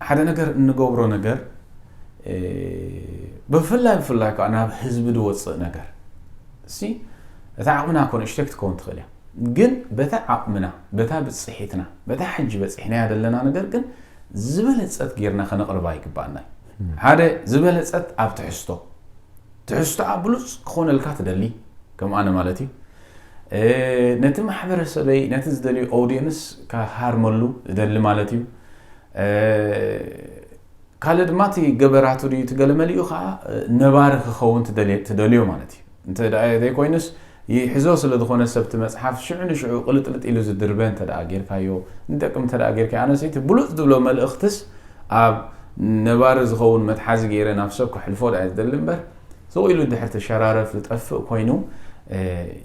ሓደ ነገር እንገብሮ ነገር ብፍላይ ብፍላይ ከዓ ናብ ህዝቢ ዝወፅእ ነገር እሲ እታ ዓቕምና ኮ ንእሽተይ ክትከውን ትኽእል እያ። ግን በታ ዓቕምና፣ በታ ብፅሒትና፣ በታ ሕጂ በፂሕናያ ዘለና ነገር ግን ዝበለፀት ጌርና ከነቕርባ ይግባኣና እዩ። ሓደ ዝበለፀት ኣብ ትሕዝቶ ትሕዝቶኣ ብሉፅ ክኾነልካ ትደሊ፣ ከም ኣነ ማለት እዩ። ነቲ ማሕበረሰበይ፣ ነቲ ዝደልዩ ኦዲየንስ ክሃርመሉ ዝደሊ ማለት እዩ። ካልእ ድማ እቲ ገበራቱ ድዩ እቲ ገለ መሊኡ ከዓ ነባሪ ክኸውን ትደልዮ ማለት እዩ። እንተ ዘይኮይኑስ ይሕዞ ስለ ዝኾነ ሰብ እቲ መፅሓፍ ሽዑ ንሽዑ ቅልጥልጥ ኢሉ ዝድርበ እንተ ደኣ ጌርካዮ፣ ንጠቅም እንተ ደኣ ጌርካዮ፣ ኣነስ እቲ ብሉፅ ዝብሎ መልእኽትስ ኣብ ነባሪ ዝኸውን መትሓዚ ገይረ ናብ ሰብ ክሕልፎ ደኣ ዝደሊ እምበር፣ ስቕ ኢሉ ድሕር ተሸራረፍ ዝጠፍእ ኮይኑ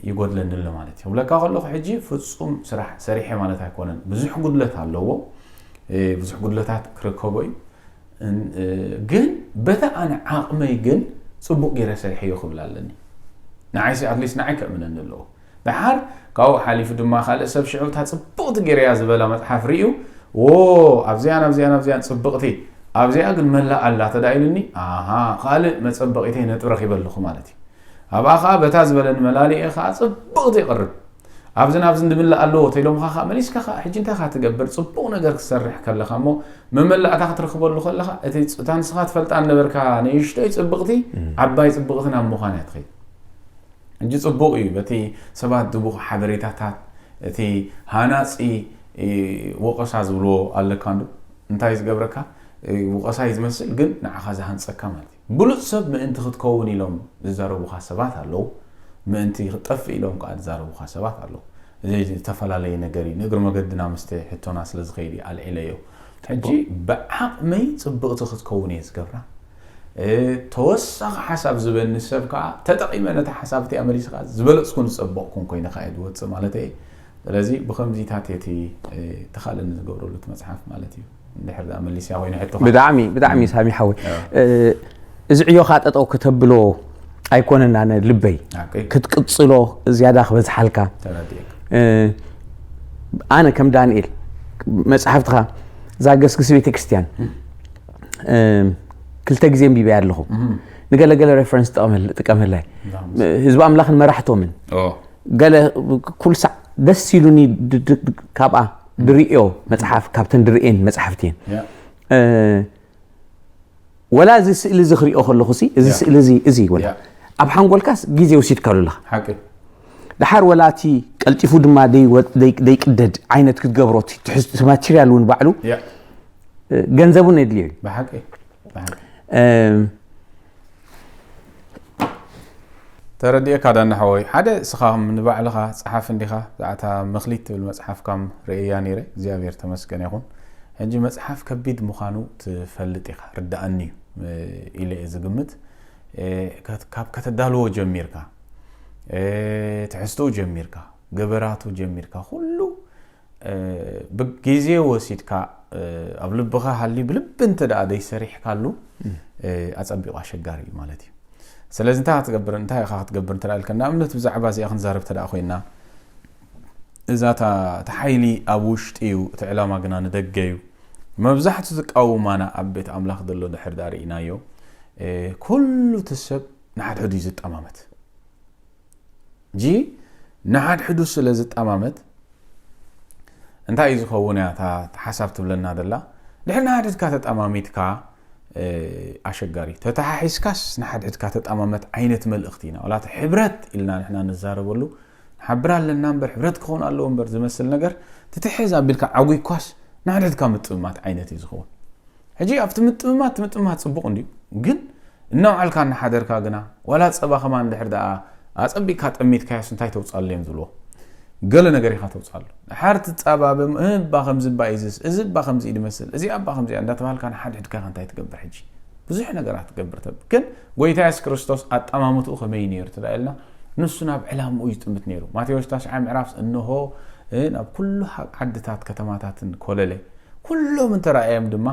ይጎድለኒ ኣሎ ማለት እዩ። ክብለካ ከለኹ ሕጂ ፍጹም ስራሕ ሰሪሐ ማለት ኣይኮነን። ብዙሕ ጉድለት ኣለዎ። ብዙሕ ጉድለታት ክርከቦ እዩ። ግን በታ ኣነ ዓቕመይ ግን ጽቡቕ ገይረ ሰሪሐዮ ክብል ኣለኒ። ንዓይሲ ኣትሊስት ንዓይ ከእምነኒ ኣለዎ። ደሓር ካብኡ ሓሊፉ ድማ ካልእ ሰብ ሽዑ እታ ጽብቕቲ ገይረያ ዝበላ መጽሓፍ ርእዩ፣ ዎ ኣብዚኣን ኣብዚኣን ኣብዚኣን ጽብቕቲ ኣብዚኣ ግን መላእ ኣላ ተዳኢሉኒ፣ ኣሃ ካልእ መጸበቒተይ ነጥቢ ረኺበ ኣለኹ ማለት እዩ። ኣብኣ ኸዓ በታ ዝበለኒ መላሊኤ ኸዓ ጽብቕቲ ይቕርብ። ኣብዝን ኣብዝን ድምላእ ኣለዎ ተኢሎምኻ ኸዓ መሊስካ ኸዓ ሕጂ እንታይ ኻ ትገብር? ጽቡቕ ነገር ክትሰርሕ ከለኻ እሞ መመላእታ ክትረኽበሉ ከለኻ እቲ እታ ንስኻ ትፈልጣ ነበርካ ንእሽቶይ ጽብቕቲ ዓባይ ጽብቕቲ ናብ ምዃን እያ ትኸይድ። እንጂ ጽቡቕ እዩ። በቲ ሰባት ድቡቕ ሓበሬታታት፣ እቲ ሃናጺ ወቐሳ ዝብልዎ ኣለካ እንዶ እንታይ ዝገብረካ? ወቐሳ እዩ ዝመስል ግን ንዓኻ ዝሃንጸካ ማለት እዩ። ብሉጽ ሰብ ምእንቲ ክትከውን ኢሎም ዝዛረቡኻ ሰባት ኣለዉ። ምእንቲ ክትጠፍእ ኢሎም ከዓ ዝዛረቡኻ ሰባት ኣለዉ። እዚ ዝተፈላለየ ነገር እዩ። ንእግሪ መገድና ምስቲ ሕቶና ስለ ዝኸይድ እዩ ኣልዒለዮ። ሕጂ ብዓቕመይ ጽብቕቲ ክትከውን እየ ዝገብራ። ተወሳኺ ሓሳብ ዝበኒ ሰብ ከዓ ተጠቒመ ነቲ ሓሳብ እቲኣ መሊስካ ዝበለጽኩን ዝጸበቕኩን ኮይነ ከዓ እየ ዝወፅእ ማለት እየ። ስለዚ ብኸምዚታት እቲ ተኻለኒ ዝገብረሉ እቲ መፅሓፍ ማለት እዩ። እንድሕር ደኣ መሊስያ ኮይኑ ሕቶ ብጣዕሚ ብጣዕሚ ሳሚ ሓወይ፣ እዚ ዕዮኻ ጠጠው ከተብሎ ኣይኮነን ኣነ ልበይ ክትቅፅሎ ዝያዳ ክበዝሓልካ። ኣነ ከም ዳንኤል መፅሓፍትኻ እዛ ገስግስ ቤተክርስትያን ክልተ ግዜ ኣንቢበያ ኣለኹ። ንገለገለ ሬፈረንስ ጥቀመላይ ህዝቢ ኣምላኽን መራሕቶምን ገለ ኩሉ ሳዕ ደስ ኢሉኒ ካብኣ ድርእዮ መፅሓፍ ካብተን ድርእየን መፅሓፍቲ እየን። ወላ እዚ ስእሊ እዚ ክሪኦ ከለኹ ሲ እዚ ስእሊ እዚ እዚ ወላ ኣብ ሓንጎልካስ ግዜ ወሲድካሉ ኣለኻ። ደሓር ወላ እቲ ቀልጢፉ ድማ ደይቅደድ ዓይነት ክትገብሮ እቲ ማቴሪያል እውን ባዕሉ ገንዘብ እውን የድልዮ እዩ። ተረዲኤካ ዳኒ ሓወይ፣ ሓደ እስኻ ንባዕልኻ ጸሓፊ እንዲኻ፣ እታ መኽሊት ትብል መጽሓፍ ካም ርእየያ ነይረ፣ እግዚኣብሔር ተመስገን ይኹን። ሕጂ መጽሓፍ ከቢድ ምዃኑ ትፈልጥ ኢኻ፣ ርድኣኒ እዩ ኢለ እየ ዝግምት። ካብ ከተዳልዎ ጀሚርካ፣ ትሕዝትኡ ጀሚርካ፣ ገበራቱ ጀሚርካ፣ ኩሉ ብግዜ ወሲድካ ኣብ ልብኻ ሃልዩ ብልቢ እንተ ደኣ ዘይሰሪሕካሉ ኣጸቢቑ ኣሸጋሪ እዩ ማለት እዩ። ስለዚ እንታይ ክትገብር እንታይ ኢኻ ክትገብር እንተ ኢልካ ንኣብነት ብዛዕባ እዚኣ ክንዛረብ እንተ ኮይና እዛ እታ ሓይሊ ኣብ ውሽጢ እዩ እቲ ዕላማ ግና ንደገ እዩ። መብዛሕቱ ዝቃውማና ኣብ ቤት ኣምላኽ ዘሎ ድሕር ዳ ርኢናዮ ኩሉ እቲ ሰብ ንሓድሕዱ እዩ ዝጠማመት። ጂ ንሓድሕዱ ስለ ዝጠማመት እንታይ እዩ ዝኸውን እያ እታ ሓሳብ ትብለና ደላ? ድሕር ንሓድሕድካ ተጠማሚትካ ኣሸጋሪ ተተሓሒዝካስ ንሓድሕድካ ተጠማመት ዓይነት መልእኽቲ ኢና ዋላ እቲ ሕብረት ኢልና ንሕና ንዛረበሉ ንሓብር ኣለና እምበር ሕብረት ክኸውን ኣለዎ እምበር ዝመስል ነገር ትትሕዝ ኣቢልካ ዓጉይኳስ ንሓድሕድካ ምጥምማት ዓይነት እዩ ዝኸውን። ሕጂ ኣብቲ ምጥምማት ምጥምማት ጽቡቕ እንድዩ ግን እናውዓልካ እናሓደርካ ግና ዋላ ጸባ ከማን ድሕር ደኣ ኣጸቢቕካ ጠሚትካዮስ እንታይ ተውጻሉ እዮም ዝብልዎ ገለ ነገር ኢኻ ተውጻሉ። ድሓር ትጻባበም እባ ከምዚ እባ ኢዝስ እዚ እባ ከምዚ እዩ ዝመስል እዚ እባ ከምዚ እያ እንዳተባሃልካ ንሓድሕድካ እንታይ ትገብር ሕጂ ብዙሕ ነገራት ትገብር ተብ ግን ጎይታ የሱስ ክርስቶስ ኣጠማምትኡ ከመይ ነይሩ ትዳ ኢልና ንሱ ናብ ዕላምኡ እዩ ዝጥምት ነይሩ። ማቴዎስ ታሽዓይ ምዕራፍ እንሆ ናብ ኩሉ ዓድታት ከተማታትን ኮለለ ኩሎም እንተረኣዮም ድማ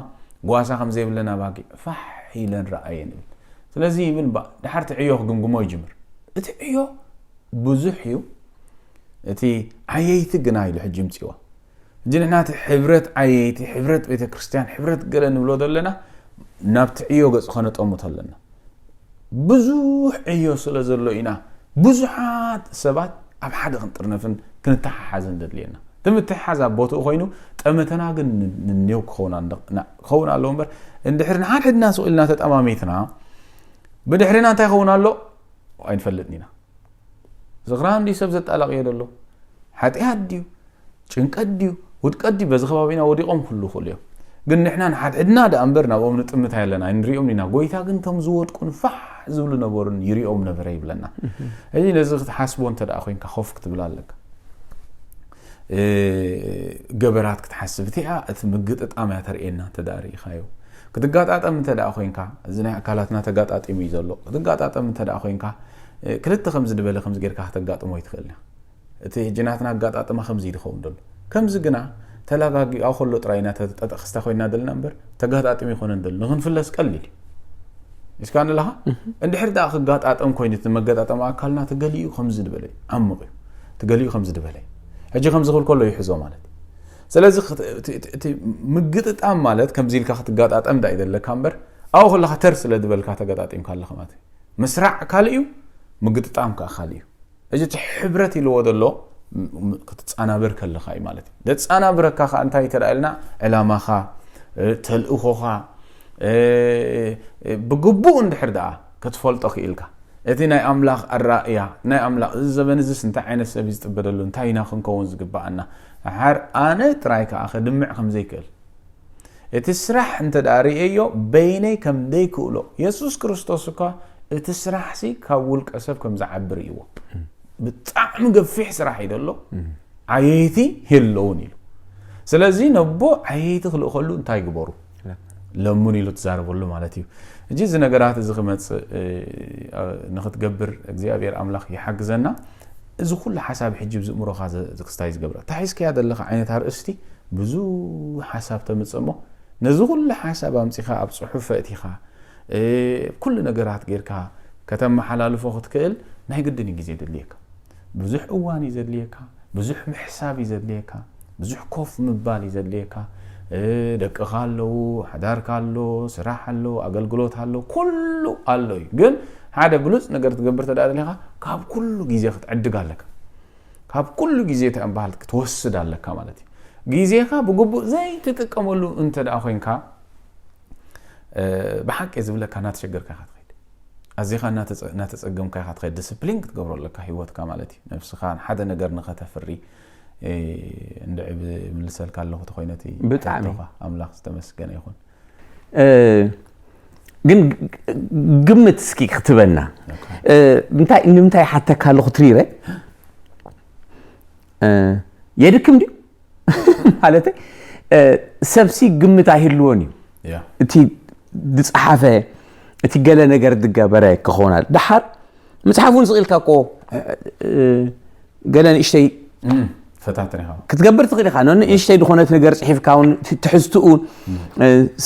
ጓሳ ከም ዘይብለን ኣባጊዕ ፋሕ ኢለን ረኣየን ይብል። ስለዚ ይብል ድሓር እቲ ዕዮ ክግምግሞ ይጅምር። እቲ ዕዮ ብዙሕ እዩ፣ እቲ ዓየይቲ ግና ኢሉ ሕጂ ይምፅዋ። እዚ ንሕና እቲ ሕብረት ዓየይቲ፣ ሕብረት ቤተ ክርስቲያን፣ ሕብረት ገለ ንብሎ ዘለና፣ ናብቲ ዕዮ ገጽ ከነጠምቶ ኣለና። ብዙሕ ዕዮ ስለ ዘሎ ኢና ብዙሓት ሰባት ኣብ ሓደ ክንጥርነፍን ክንተሓሓዝን ዘድልየና። እቲ ምትሕሓዝ ኣብ ቦትኡ ኮይኑ፣ ጠመተና ግን ንኔው ክኸውን ኣንደ- ና- ክኸውን ኣለዎ እምበር፣ እንድሕር ንሓድሕድና ስቕ ኢልና ተጠማሚትና፣ ብድሕሪና እንታይ ይኸውን ኣሎ ኣይንፈልጥን ኢና። ዝኽራን ድዩ ሰብ ዘጣላቕዮ ዘሎ? ሓጢኣት ድዩ? ጭንቀት ድዩ? ውድቀት ድዩ? በዚ ከባቢና ወዲቖም ክህሉ ይኽእሉ እዮም። ግን ንሕና ንሓድሕድና ደኣ እምበር ናብኦም ንጥምት ኣለና ኣይንሪኦም ኢና። ጎይታ ግን ከም ዝወድቁን ፋሕ ዝብሉ ነበሩን ይሪኦም ነበረ ይብለና። እዚ ነዚ ክትሓስቦ እንተ ደኣ ኮይንካ ኮፍ ክትብል ኣለካ። ገበራት ክትሓስብ እቲኣ እቲ ምግጥጣም እያ ተርእየና እንተ ደኣ ርኢኻዮ። ክትጋጣጠም እንተ ደኣ ኮይንካ፣ እዚ ናይ ኣካላትና ተጋጣጢሙ እዩ ዘሎ። ክትጋጣጠም እንተ ደኣ ኮይንካ፣ ክልተ ከምዚ ዝበለ ከምዚ ጌርካ ከተጋጥሞ ይትኽእል ኢና። እቲ ሕጂ ናትና ኣጋጣጥማ ከምዚ እዩ ዝኸውን ዘሎ። ከምዚ ግና ተላጋጊኣ ከሎ ጥራይ ኢና ተጠጠኽስታ ኮይና ዘለና እምበር ተጋጣጥም ይኮነን ዘሎ ንክንፍለስ ቀሊል እዩ። እስካ ንለኻ እንድሕር ደኣ ክጋጣጠም ኮይኑ እቲ መገጣጠም ኣካልና ትገሊኡ ከምዚ ዝበለ እዩ፣ ዓሙቕ እዩ። ትገሊኡ ከምዚ ዝበለ እዩ። ሕጂ ከምዚ ክብል ከሎ ይሕዞ ማለት እዩ። ስለዚ እቲ ምግጥጣም ማለት ከምዚ ኢልካ ክትጋጣጠም ዳ ይደለካ እምበር ኣብኡ ከለካ ተር ስለ ዝበልካ ተገጣጢምካ ኣለካ ማለት እዩ። ምስራዕ ካልእ እዩ፣ ምግጥጣም ከዓ ካልእ እዩ። እዚ እቲ ሕብረት ኢልዎ ዘሎ ክትፃናበር ከለካ እዩ ማለት እዩ። ደፃናብረካ ከዓ እንታይ ተዳ ኢልና ዕላማኻ፣ ተልእኾኻ ብግቡእ እንድሕር ደኣ ክትፈልጦ ክኢልካ፣ እቲ ናይ ኣምላኽ ኣራእያ ናይ ኣምላኽ፣ እዚ ዘበን እዚስ እንታይ ዓይነት ሰብ እዩ ዝጥበደሉ፣ እንታይ ኢና ክንከውን ዝግባኣና፣ ሓር ኣነ ጥራይ ከዓ ከድምዕ ከምዘይክእል፣ እቲ ስራሕ እንተ ደኣ ርእየዮ በይነይ ከም ደይክእሎ፣ የሱስ ክርስቶስ እኳ እቲ ስራሕሲ ካብ ውልቀ ሰብ ከም ዝዓቢ ርእይዎ። ብጣዕሚ ገፊሕ ስራሕ እዩ ደሎ፣ ዓየይቲ የለውን ኢሉ። ስለዚ ነቦ ዓየይቲ ክልእኸሉ እንታይ ግበሩ? ለምኑ ኢሉ ትዛረበሉ ማለት እዩ። እጂ እዚ ነገራት እዚ ክመጽእ ንክትገብር እግዚኣብሔር ኣምላኽ ይሓግዘና። እዚ ኩሉ ሓሳብ ሕጂ ብዝእምሮኻ ክስታይ ዝገብረ ታሒዝካያ ዘለኻ ዓይነት ኣርእስቲ ብዙሕ ሓሳብ ተምጽእ እሞ ነዚ ኩሉ ሓሳብ ኣምጺኻ ኣብ ጽሑፍ ኣእቲኻ ኩሉ ነገራት ጌርካ ከተመሓላልፎ ክትክእል ናይ ግድን ግዜ የድልየካ። ብዙሕ እዋን እዩ ዘድልየካ፣ ብዙሕ ምሕሳብ እዩ ዘድልየካ፣ ብዙሕ ኮፍ ምባል እዩ ዘድልየካ። ደቅኻ ኣለዉ፣ ሓዳርካ ኣሎ፣ ስራሕ ኣሎ፣ ኣገልግሎት ኣሎ፣ ኩሉ ኣሎ እዩ። ግን ሓደ ብሉፅ ነገር ትገብር ተዳ ደሊኻ ካብ ኩሉ ግዜ ክትዕድግ ኣለካ። ካብ ኩሉ ግዜ ተንባሃል ክትወስድ ኣለካ ማለት እዩ። ግዜኻ ብግቡእ ዘይትጥቀመሉ እንተ ደኣ ኮይንካ ብሓቂ ዝብለካ እናተሸገርካ ኢኻ ትኸይድ። ኣዚኻ እናተጸገምካ ኢኻ ትኸይድ። ዲስፕሊን ክትገብሮ ኣለካ ህይወትካ ማለት እዩ። ነብስኻ ሓደ ነገር ንኸተፍሪ እንድዒ ብምልሰልካ ኣለኹ ተኾይነቲ ብጣዕሚ ኣምላኽ ዝተመስገነ ይኹን። ግን ግምት እስኪ ክትበና ንምንታይ ሓተካ ኣለኹ ትሪረ የድክም ድዩ ማለት ሰብሲ ግምት ኣይህልዎን እዩ እቲ ዝፀሓፈ እቲ ገለ ነገር ዝገበረ ክኾና ድሓር መፅሓፍ እውን ስቕ ኢልካ እኮ ገለ ንእሽተይ ፈታትን ኢኻ ክትገብር ትኽእል ኢኻ ንእሽተይ ዝኾነት ነገር ፅሒፍካ እውን ትሕዝትኡ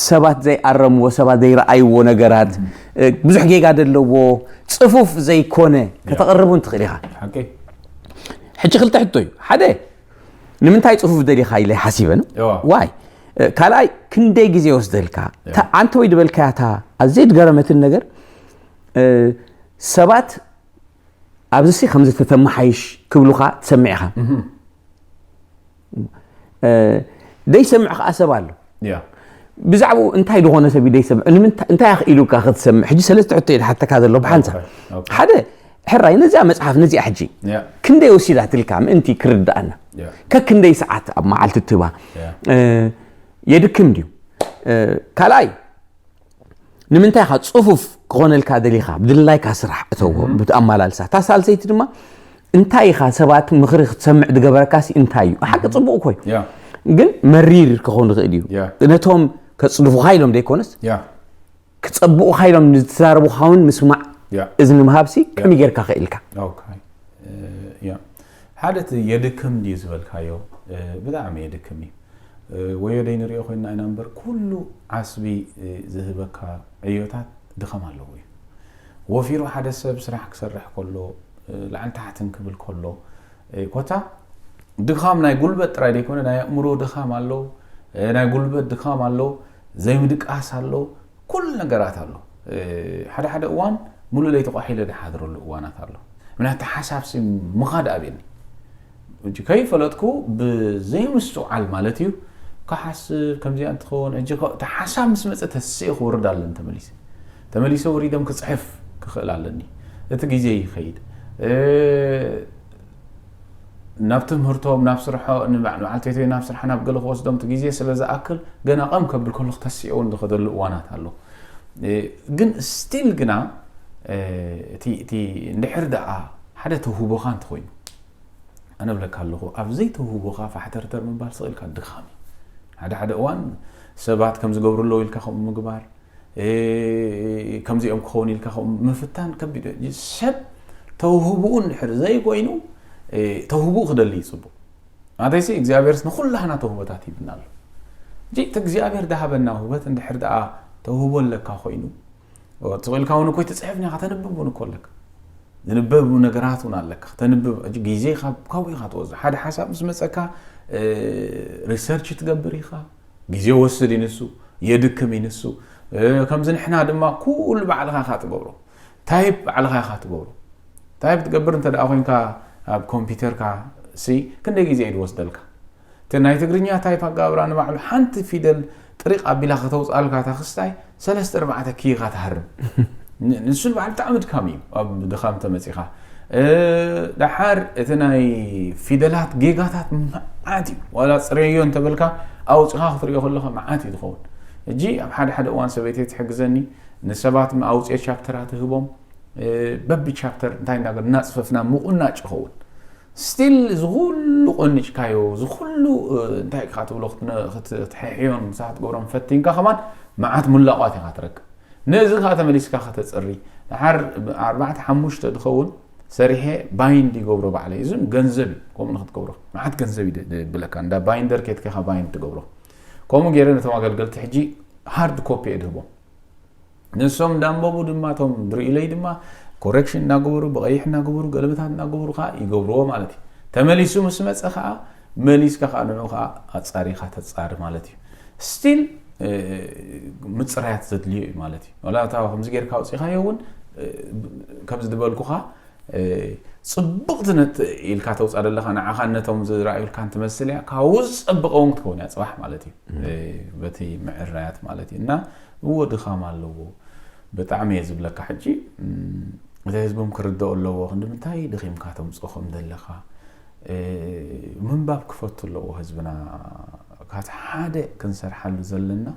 ሰባት ዘይኣረምዎ ሰባት ዘይረኣይዎ ነገራት ብዙሕ ጌጋ ዘለዎ ፅፉፍ ዘይኮነ ከተቕርብ እውን ትኽእል ኢኻ ሓቂ ሕጂ ክልተ ሕቶ እዩ ሓደ ንምንታይ ፅፉፍ ደሊኻ ኢለ ሓሲበ ነው እዋ። ዋይ ካልኣይ ክንደይ ግዜ ይወስደልካ እዋ። እታ ኣንተ ወይ ዝበልካያታ ኣዘይ ድገረመትን ነገር ሰባት ኣብዚ ሲ ከምዚ ተተመሓይሽ ክብሉኻ ትሰምዕ ኢኻ ደይሰምዕ ከዓ ሰብ ኣሎ ያ ብዛዕባኡ እንታይ ዝኾነ ሰብ እዩ ደይሰምዕ ንምንታ- እንታይ ኣኽኢሉካ ክትሰምዕ ሕጂ ሰለስተ ሕቶ እየ ዝሓተካ ዘሎ ብሓንሳብ ኦኬ። ሓደ ሕራይ ነዚኣ መፅሓፍ ነዚኣ ሕጂ ያ ክንደይ ወሲዳትልካ ምእንቲ ክርድኣና ያ ከክንደይ ሰዓት ኣብ መዓልቲ ትህባ ያ እ፣ የድክም ድዩ እ፣ ካልኣይ ንምንታይ ኢኻ ፅፉፍ ክኾነልካ ደሊኻ ብድላይካ ስራሕ እተዎ ብትኣመላልሳ እታ ሳልሰይቲ ድማ እንታይ ኢኻ ሰባት ምኽሪ ክትሰምዕ ዝገበረካሲ እንታይ እዩ ሓቂ ፅቡቅ እኮ እዩ ያ ግን መሪር ክኸውን ይኽእል እዩ ያ ነቶም ከፅድፉኻ ኢሎም ዘይኮነስ ያ ክፀብቑኻ ኢሎም ንዝተዛረቡኻ እውን ምስማዕ ያ እዝኒ ምሃብሲ ከመይ ጌርካ ክእልካ ኦኬ ያ ሓደ እቲ የድክም ድዩ ዝበልካዮ ብጣዕሚ የድክም እዩ ወዮ ደይ ንሪኦ ኮይና ኢና እምበር ኩሉ ዓስቢ ዝህበካ ዕዮታት ድኸም ኣለዎ እዩ ወፊሩ ሓደ ሰብ ስራሕ ክሰርሕ ከሎ ላዕሊ ታሕትን ክብል ከሎ ኮታ ድኻም ናይ ጉልበት ጥራይ ዘይኮነ ናይ ኣእምሮ ድኻም ኣሎ፣ ናይ ጉልበት ድኻም ኣሎ፣ ዘይምድቃስ ኣሎ፣ ኩሉ ነገራት ኣሎ። ሓደ ሓደ እዋን ሙሉእ ለይቲ ቋሒለ ዝሓድረሉ እዋናት ኣሎ። ምክንያቱ ሓሳብሲ ምኻድ ኣብየኒ። ከይፈለጥኩ ብዘይምስትውዓል ማለት እዩ። ክሓስብ ከምዚኣ እንትኸውን ሕጂ እቲ ሓሳብ ምስ መፀ ተስኤ ክወርድ ኣለኒ። ተመሊሰ ተመሊሰ ወሪዶም ክፅሕፍ ክኽእል ኣለኒ። እቲ ግዜ ይኸይድ። ናብ ትምህርቶም ናብ ስርሖ ንበዓል ቤተይ ናብ ስርሓ ናብ ገለ ክወስዶም እቲ ግዜ ስለ ዝኣክል ገና ቐም ከብል ከሎ ክተስኦ እውን ዝኸደሉ እዋናት ኣሎ። ግን ስቲል ግና እቲ እንድሕር ደኣ ሓደ ተውህቦኻ እንተኾይኑ ኣነ ብለካ ኣለኹ ኣብ ዘይተውህቦኻ ፋሕተርተር ምባል ስቕ ኢልካ ድኻም እዩ። ሓደ ሓደ እዋን ሰባት ከም ዝገብሩ ኣለዉ ኢልካ ከምኡ ምግባር ከምዚኦም ክኸውን ኢልካ ከምኡ ምፍታን ከቢድ እዩ። ሰብ ተውህብኡ እንድሕር ዘይኮይኑ ተውህብኡ ክደሊ እዩ ፅቡቅ። ኣንተይሲ እግዚኣብሔርስ ንኩላህና ተውህቦታት ሂብና ኣሎ። እቲ እግዚኣብሔር ዝሃበና ውህበት እንድሕር ደኣ ተውህቦ ኣለካ ኮይኑ ትኽእልካ እውን እኮ ትፅሕፍ ኒኻ ተንብብ እውን እኮ ኣለካ። ዝንበብ ነገራት እውን ኣለካ ተንብብ ግዜ ካብ ኢኻ ትወስዶ ሓደ ሓሳብ ምስ መፀካ ሪሰርች ትገብር ኢኻ። ግዜ ወስድ ይንሱ የድክም ይንሱ። ከምዚ ንሕና ድማ ኩሉ ባዕልኻ ኢኻ ትገብሮ። ታይፕ ባዕልኻ ኢኻ ትገብሮ። ታይፕ ትገብር እንተ ደኣ ኮይንካ ኣብ ኮምፒውተርካ ሲ ክንደይ ግዜ እዩ ዝወስደልካ? እቲ ናይ ትግርኛ ታይፕ ኣገባብራ ንባዕሉ ሓንቲ ፊደል ጥሪቕ ኣቢላ ከተውፅኣልካ እታ ክስታይ ሰለስተ ኣርባዕተ ክይኻ ትሃርም። ንሱ ንባዕሉ ብጣዕሚ ድካም እዩ። ኣብ ድኻም ተመፂኻ ደሓር እቲ ናይ ፊደላት ጌጋታት መዓት እዩ። ዋላ ፅረዮ እንተበልካ ኣውፅኻ ክትሪኦ ከለኻ መዓት እዩ ዝኸውን። እጂ ኣብ ሓደ ሓደ እዋን ሰበይተይ ትሕግዘኒ ንሰባት ኣውፅኦ ቻፕተራት ህቦም በቢ ቻፕተር እንታይ እናገር እናፅፈፍና ምቁናጭ ይኸውን። ስቲል እዚ ኩሉ ቆኒጭካዮ እዚ ኩሉ እንታይ ኢኻ ትብሎ ክትሕሕዮን ምሳኻ ትገብሮም ፈቲንካ ከማን መዓት ሙላቋት ኢኻ ትረክብ። ነዚ ከዓ ተመሊስካ ከተፅሪ ድሓር ኣርባዕተ ሓሙሽተ ዝኸውን ሰሪሐ ባይንድ ይገብሮ ባዕለይ። እዚ ገንዘብ እዩ። ከምኡ ንክትገብሮ መዓት ገንዘብ እዩ ብለካ እንዳ ባይንደር ኬትካ ኢኻ ባይንድ ትገብሮ። ከምኡ ገይረ ነቶም ኣገልገልቲ ሕጂ ሃርድ ኮፒ እየ ድህቦም። ንሶም እንዳንበቡ ድማ እቶም ዝርእዩለይ ድማ ኮረክሽን እናገበሩ ብቐይሕ እናገበሩ ገለመታት እናገበሩ ከዓ ይገብርዎ ማለት እዩ። ተመሊሱ ምስ መፀ ከዓ መሊስካ ከዓ ንዑ ከዓ ኣፃሪኻ ተፃሪ ማለት እዩ። ስቲል ምፅራያት ዘድልዮ እዩ ማለት እዩ። ዋላ እታ ከምዚ ጌርካ ኣውፂኻዮ እውን ከምዚ ዝበልኩኻ ፅብቕቲ ነት ኢልካ ተውፃ ዘለኻ ንዓኻን ነቶም ዝረኣዩልካን ትመስል እያ። ካብኡ ዝፀብቐ እውን ክትከውን እያ ፅባሕ ማለት እዩ። በቲ ምዕራያት ማለት እዩ እና እዎ ድኻም ኣለዎ። ብጣዕሚ እየ ዝብለካ ሕጂ እቲ ህዝቦም ክርደኦ ኣለዎ ክንዲ ምንታይ ደኺምካ ተምፅኦ ከም ዘለኻ ምንባብ ክፈቱ ኣለዎ ህዝብና። ካት ሓደ ክንሰርሓሉ ዘለና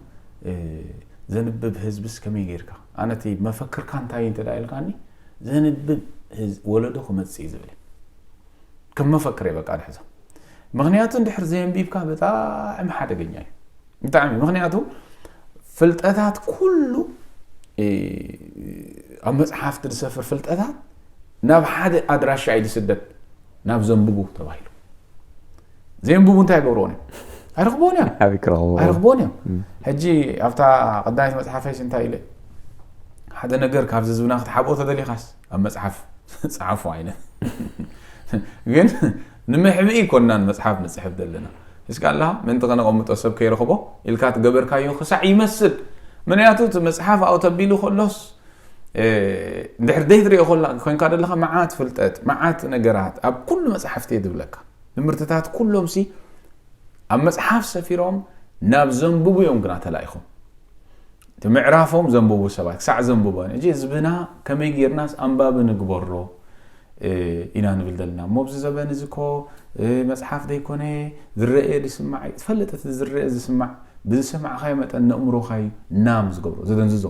ዘንብብ ህዝብስ ከመይ ጌርካ ኣነቲ መፈክርካ እንታይ እንተ ኢልካኒ ዘንብብ ወለዶ ክመፅእ እዩ ዝብል ከም መፈክር በቃ ንሕዞ። ምክንያቱ እንድሕር ዘየንቢብካ ብጣዕሚ ሓደገኛ እዩ። ብጣዕሚ ምክንያቱ ፍልጠታት ኩሉ ኣብ መፅሓፍቲ ዝሰፍር ፍልጠታት ናብ ሓደ ኣድራሻ እዩ ዝስደድ ናብ ዘንብቡ ተባሂሉ። ዘየንብቡ እንታይ ይገብርዎን እዮም? ኣይረኽብዎን እዮም። ኣበይ ክረኽብዎ? ኣይረኽብዎን እዮም። ሕጂ ኣብታ ቀዳመይቲ መፅሓፈይስ እንታይ ኢለ ሓደ ነገር ካብ ዝዝብና ክትሓብኦ ተደሊኻስ ኣብ መፅሓፍ ፀሓፉ ዓይነት ግን ንምሕብኢ ኮናን መፅሓፍ ንፅሕፍ ዘለና እስካ ኣለካ ምእንቲ ከነቐምጦ ሰብ ከይረኽቦ ኢልካ ትገበርካዮ ክሳዕ ይመስል። ምክንያቱ እቲ መፅሓፍ ኣው ተቢሉ ከሎስ እንድሕር ደይ ትሪኦ ኮላ ኮይንካ ዘለካ መዓት ፍልጠት መዓት ነገራት ኣብ ኩሉ መፅሓፍቲ እየ ዝብለካ። ትምህርትታት ኩሎም ሲ ኣብ መፅሓፍ ሰፊሮም ናብ ዘንብቡ እዮም ግና ተላኢኹም። እቲ ምዕራፎም ዘንብቡ ሰባት ክሳዕ ዘንብቦ ሕጂ ህዝብና ከመይ ጌርናስ ኣንባቢ ንግበሮ ኢና ንብል ዘለና እሞ ኣብዚ ዘበን እዚ ኮ መፅሓፍ ዘይኮነ ዝረአ ዝስማዕ እዩ። ትፈልጥ እቲ ዝረአ ዝስማዕ ብዝሰማዕካዮ መጠን ነእምሮኻ እዩ ናም ዝገብሮ ዝደንዝዞ።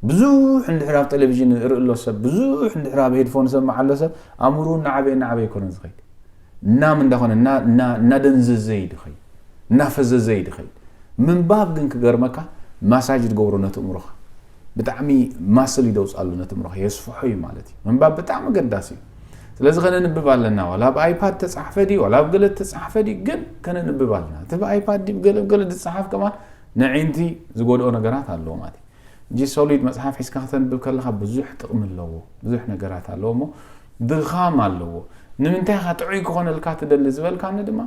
ብዙሕ እንድሕር ኣብ ቴሌቪዥን ርኢ ኣሎ ሰብ ብዙሕ እንድሕር ኣብ ሄድፎን ሰማዕ ኣሎ ሰብ ኣእምሩ እናዓበየ እናዓበየ ይኮነ ዝኸይድ ናም እንዳኾነ እናደንዘዘ ይድኸይ እናፈዘዘ ይድኸይ። ምንባብ ግን ክገርመካ ማሳጅ ዝገብሮ ነቲ እምሮኻ ብጣዕሚ ማስል ይደውፃሉ ነቲ እምሮኻ የስፍሖ እዩ ማለት እዩ። ምንባብ ብጣዕሚ ገዳሲ እዩ። ስለዚ ከነንብብ ኣለና ዋላ ብ ኣይፓድ ተፃሕፈ ድዩ ዋላ ብ ገለ ተፃሕፈ ድዩ ግን ከነንብብ ኣለና። እቲ ብ ኣይፓድ ድዩ ገለ ገለ ዝፀሓፍ ከማን ንዒንቲ ዝጎድኦ ነገራት ኣለዎ ማለት እዩ። እንጂ ሶሊድ መፅሓፍ ሒዝካ ክተንብብ ከለካ ብዙሕ ጥቕሚ ኣለዎ። ብዙሕ ነገራት ኣለዎ እሞ ድኻም ኣለዎ። ንምንታይ ኢኻ ጥዑይ ክኾነልካ ትደሊ ዝበልካኒ ድማ፣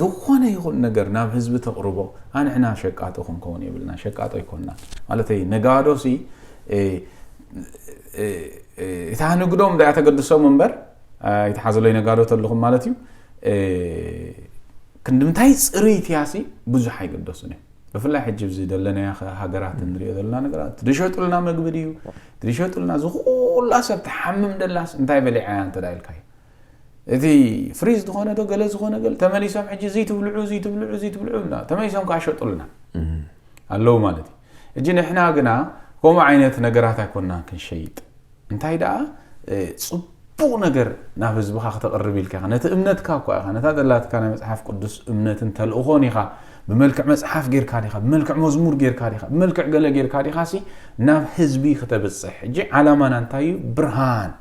ዝኾነ ይኹን ነገር ናብ ህዝቢ ተቕርቦ፣ ኣንሕና ሸቃጦ ክንከውን የብልና። ሸቃጦ ኣይኮንና። ማለተይ፣ ነጋዶ ሲ፣ እ፣ እ፣ እ፣ እታ ንግዶም ዳኣ ተገድሶም እምበር፣ ኣይትሓዝለይ ነጋዶ ተለኹም ማለት እዩ። እ፣ ክንድምታይ ጽርይቲ ያሲ ብዙሕ ኣይገደሱን እዮም። ብፍላይ ሕጂ ኣብዚ ዘለናያ ሃገራት እንሪኦ ዘለና ነገራት፣ ትድሸጡልና መግቢ ድዩ፣ ትድሸጡልና፣ ዝኹላ ሰብ ትሓምም ደላስ እንታይ በሊዓ እያ እንተ ደኣ ኢልካዮ፣ እቲ ፍሪዝ ዝኾነ ዶ ገለ ዝኾነ ገለ ተመሊሶም ሕጂ እዚ ትብልዑ፣ እዚ ትብልዑ፣ እዚ ትብልዑ እና ተመሊሶም ከዓ ሸጡልና ኣለዉ ማለት እዩ። ሕጂ ንሕና ግና ከምኡ ዓይነት ነገራት ኣይኮንና ክንሸይጥ። እንታይ ደኣ፣ እ፣ ጽቡቕ ነገር ናብ ህዝብኻ ክተቕርብ ኢልካ ኢኻ። ነቲ እምነትካ እኳ ኢኻ፣ ነታ ደላትካ ናይ መጽሓፍ ቅዱስ እምነትን ተልእኾን ኢኻ፣ ብመልክዕ መጽሓፍ ጌርካ ዲኻ፣ ብመልክዕ መዝሙር ጌርካ ዲኻ፣ ብመልክዕ ገለ ጌርካ ዲኻ ሲ ናብ ህዝቢ ክተብጽሕ። ሕጂ ዓላማና እንታይ እዩ? ብርሃን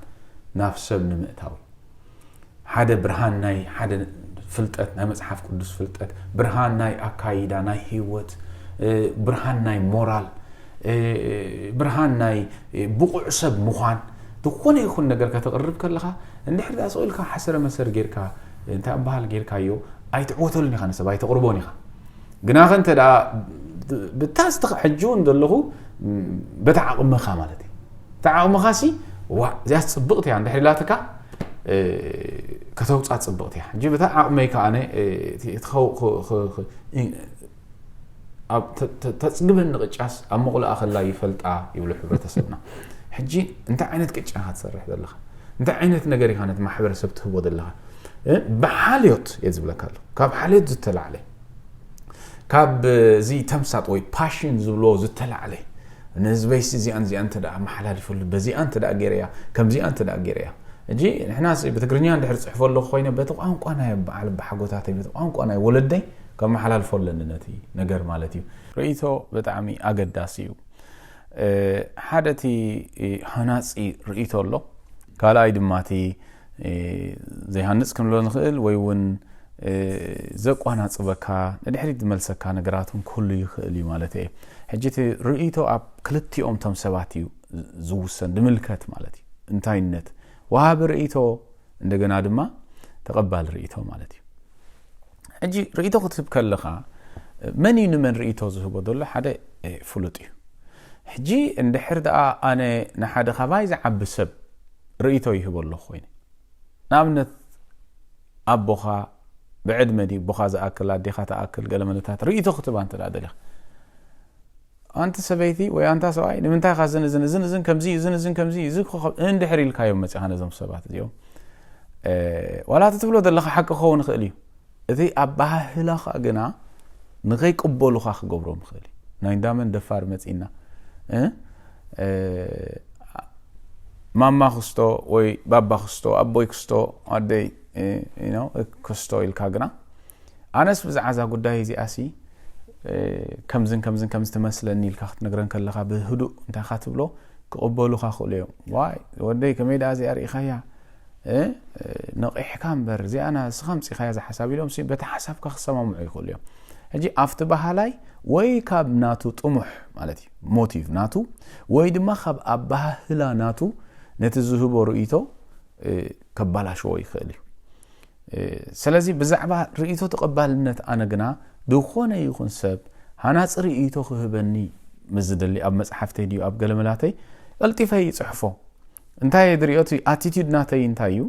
ናብ ሰብ ንምእታው። ሓደ ብርሃን ናይ ሓደ ፍልጠት፣ ናይ መጽሓፍ ቅዱስ ፍልጠት፣ ብርሃን ናይ ኣካይዳ፣ ናይ ህይወት፣ እ፣ ብርሃን ናይ ሞራል፣ እ፣ ብርሃን ናይ፣ እ፣ ብቑዕ ሰብ ምዃን፣ ዝኾነ ይኹን ነገር ከተቕርብ ከለኻ፣ እንድሕር ደኣ ስቕ ኢልካ ሓሰረ መሰር ጌርካ፣ እንታይ ኣበሃል ጌርካዮ፣ ኣይትዕወተሉን ኢኻ፣ ንሰብ ኣይተቕርቦን ኢኻ። ግናኸ እንተ ደኣ ብታ ዝተኸ-፣ ሕጂ እውን ዘለኹ፣ ም፣ በታ ዓቕምኻ ማለት እዩ። እታ ዓቕምኻ ሲ፣ ዋ፣ እዚኣ ጽብቕቲ እያ፣ እንድሕር ኢላትካ፣ እ፣ ከተውጻ ጽብቕቲ እያ። ሕጂ በታ ዓቕመይ ከኣ ኣነ፣ እ፣ እቲ፣ እቲ ኸው-፣ ኸ-፣ ኸ-፣ ኸ-፣ እ፣ ኣብ ተ-፣ ተ-፣ ተጽግበኒ ቅጫስ ኣብ መቑላኣ ከላ ይፈልጣ ይብሉ ሕብረተሰብና። ሕጂ እንታይ ዓይነት ቅጫ ኢኻ ትሰርሕ ዘለኻ? እንታይ ዓይነት ነገር ኢኻ ነቲ ማሕበረሰብ ትህቦ ዘለኻ? እ፣ ብሓልዮት እየ ዝብለካ ኣለኹ። ካብ ሓልዮት ዝተላዕለ፣ ካብ እዚ ተምሳጥ ወይ ፓሽን ዝብልዎ ዝተላዕለ፣ ንህዝበይሲ እዚኣን እዚኣን እንተ ደኣ ኣመሓላልፈሉ፣ በዚኣ እንተ ደኣ ገይረያ፣ ከምዚኣ እንተ ደኣ ገይረያ። ሕጂ ንሕናሲ ብትግርኛ እንድሕር ጽሕፎ ኣለኹ ኮይነ፣ በቲ ቋንቋ ናይ በዓል ኣቦሓጎታተይ፣ በቲ ቋንቋ ናይ ወለደይ ከመሓላልፎ ኣለኒ ነቲ ነገር ማለት እዩ። ርእይቶ ብጣዕሚ ኣገዳሲ እዩ። እ፣ ሓደ እቲ፣ እ፣ ሃናጺ ርእይቶ ኣሎ። ካልኣይ ድማ እቲ፣ እ፣ ዘይሃንጽ ክንብሎ ንኽእል ወይ እውን፣ እ፣ ዘቋናጽበካ፣ ንድሕሪት ዝመልሰካ ነገራት እውን ክህሉ ይኽእል እዩ ማለት እየ። ሕጂ እቲ ርእይቶ ኣብ ክልቲኦም እቶም ሰባት እዩ ዝውሰን፣ ዝምልከት ማለት እዩ። እንታይነት፣ ወሃቢ ርእይቶ እንደገና ድማ ተቐባሊ ርእይቶ ማለት እዩ። ሕጂ ርእይቶ ክትህብ ከለኻ፣ መን እዩ ንመን ርእይቶ ዝህቦ ዘሎ ሓደ፣ እ፣ ፍሉጥ እዩ። ሕጂ እንድሕር ደኣ ኣነ ንሓደ ካባይ ዝዓቢ ሰብ ርእይቶ ይህቦ ኣለኹ ኮይነ፣ ንኣብነት ኣቦኻ ብዕድመ ድዩ፣ ኣቦኻ ዝኣክል፣ ኣዴኻ ትኣክል፣ ገለ መለታት ርእይቶ ክትህባ እንተ ደኣ ደሊኻ፣ ኣንቲ ሰበይቲ ወይ ኣንታ ሰብኣይ፣ ንምንታይ ኢኻ እዝን እዝን፣ እዝን እዝን ከምዚ እዩ፣ እዝን እዝን ከምዚ እዩ፣ እዚ ኮኸብ እንድሕር ኢልካዮም መጺኻ ነዞም ሰባት እዚኦም፣ እ፣ ዋላ እቲ ትብሎ ዘለኻ ሓቂ ክኸውን ይኽእል እዩ። እቲ ኣበሃህላኻ ግና ንኸይቅበሉኻ ክገብሮም ይኽእል እዩ። ናይ እንዳመን ደፋር መጺና፣ እ፣ እ፣ ማማ ክስቶ ወይ ባባ ክስቶ፣ ኣቦይ ክስቶ፣ ኣደይ፣ እ፣ you know፣ ክስቶ ኢልካ ግና፣ ኣነስ ብዛዕባ እዛ ጉዳይ እዚኣሲ፣ እ፣ ከምዝን ከምዝን ከምዚ ትመስለኒ ኢልካ ክትነግረን ከለኻ ብህዱእ እንታይ ኢኻ ትብሎ፣ ክቕበሉኻ ክእሉ እዮም። ዋይ ወደይ፣ ከመይ ደኣ እዚኣ ርኢኻያ? እ፣ ነቒሕካ እምበር፣ እዚኣ ንስኻ ኣምጺኻያ እዛ ሓሳብ ኢሎም ሲ በቲ ሓሳብካ ክሰማምዑ ይኽእሉ እዮም። ሕጂ ኣብቲ በሃላይ ወይ ካብ ናቱ ጥሙሕ ማለት እዩ፣ ሞቲቭ ናቱ፣ ወይ ድማ ካብ ኣበሃህላ ናቱ ነቲ ዝህቦ ርእይቶ፣ እ፣ ከባላሽዎ ይኽእል እዩ። እ፣ ስለዚ ብዛዕባ ርእይቶ ተቐባልነት ኣነ ግና ዝኾነ ይኹን ሰብ ሃናጺ ርእይቶ ክህበኒ ምስ ዝደሊ ኣብ መጽሓፍተይ ድዩ ኣብ ገለ መላተይ ቀልጢፈ ይጽሕፎ። እንታይ እየ ዝርእዮ? እቲ ኣቲቲዩድ ናተይ እንታይ እዩ?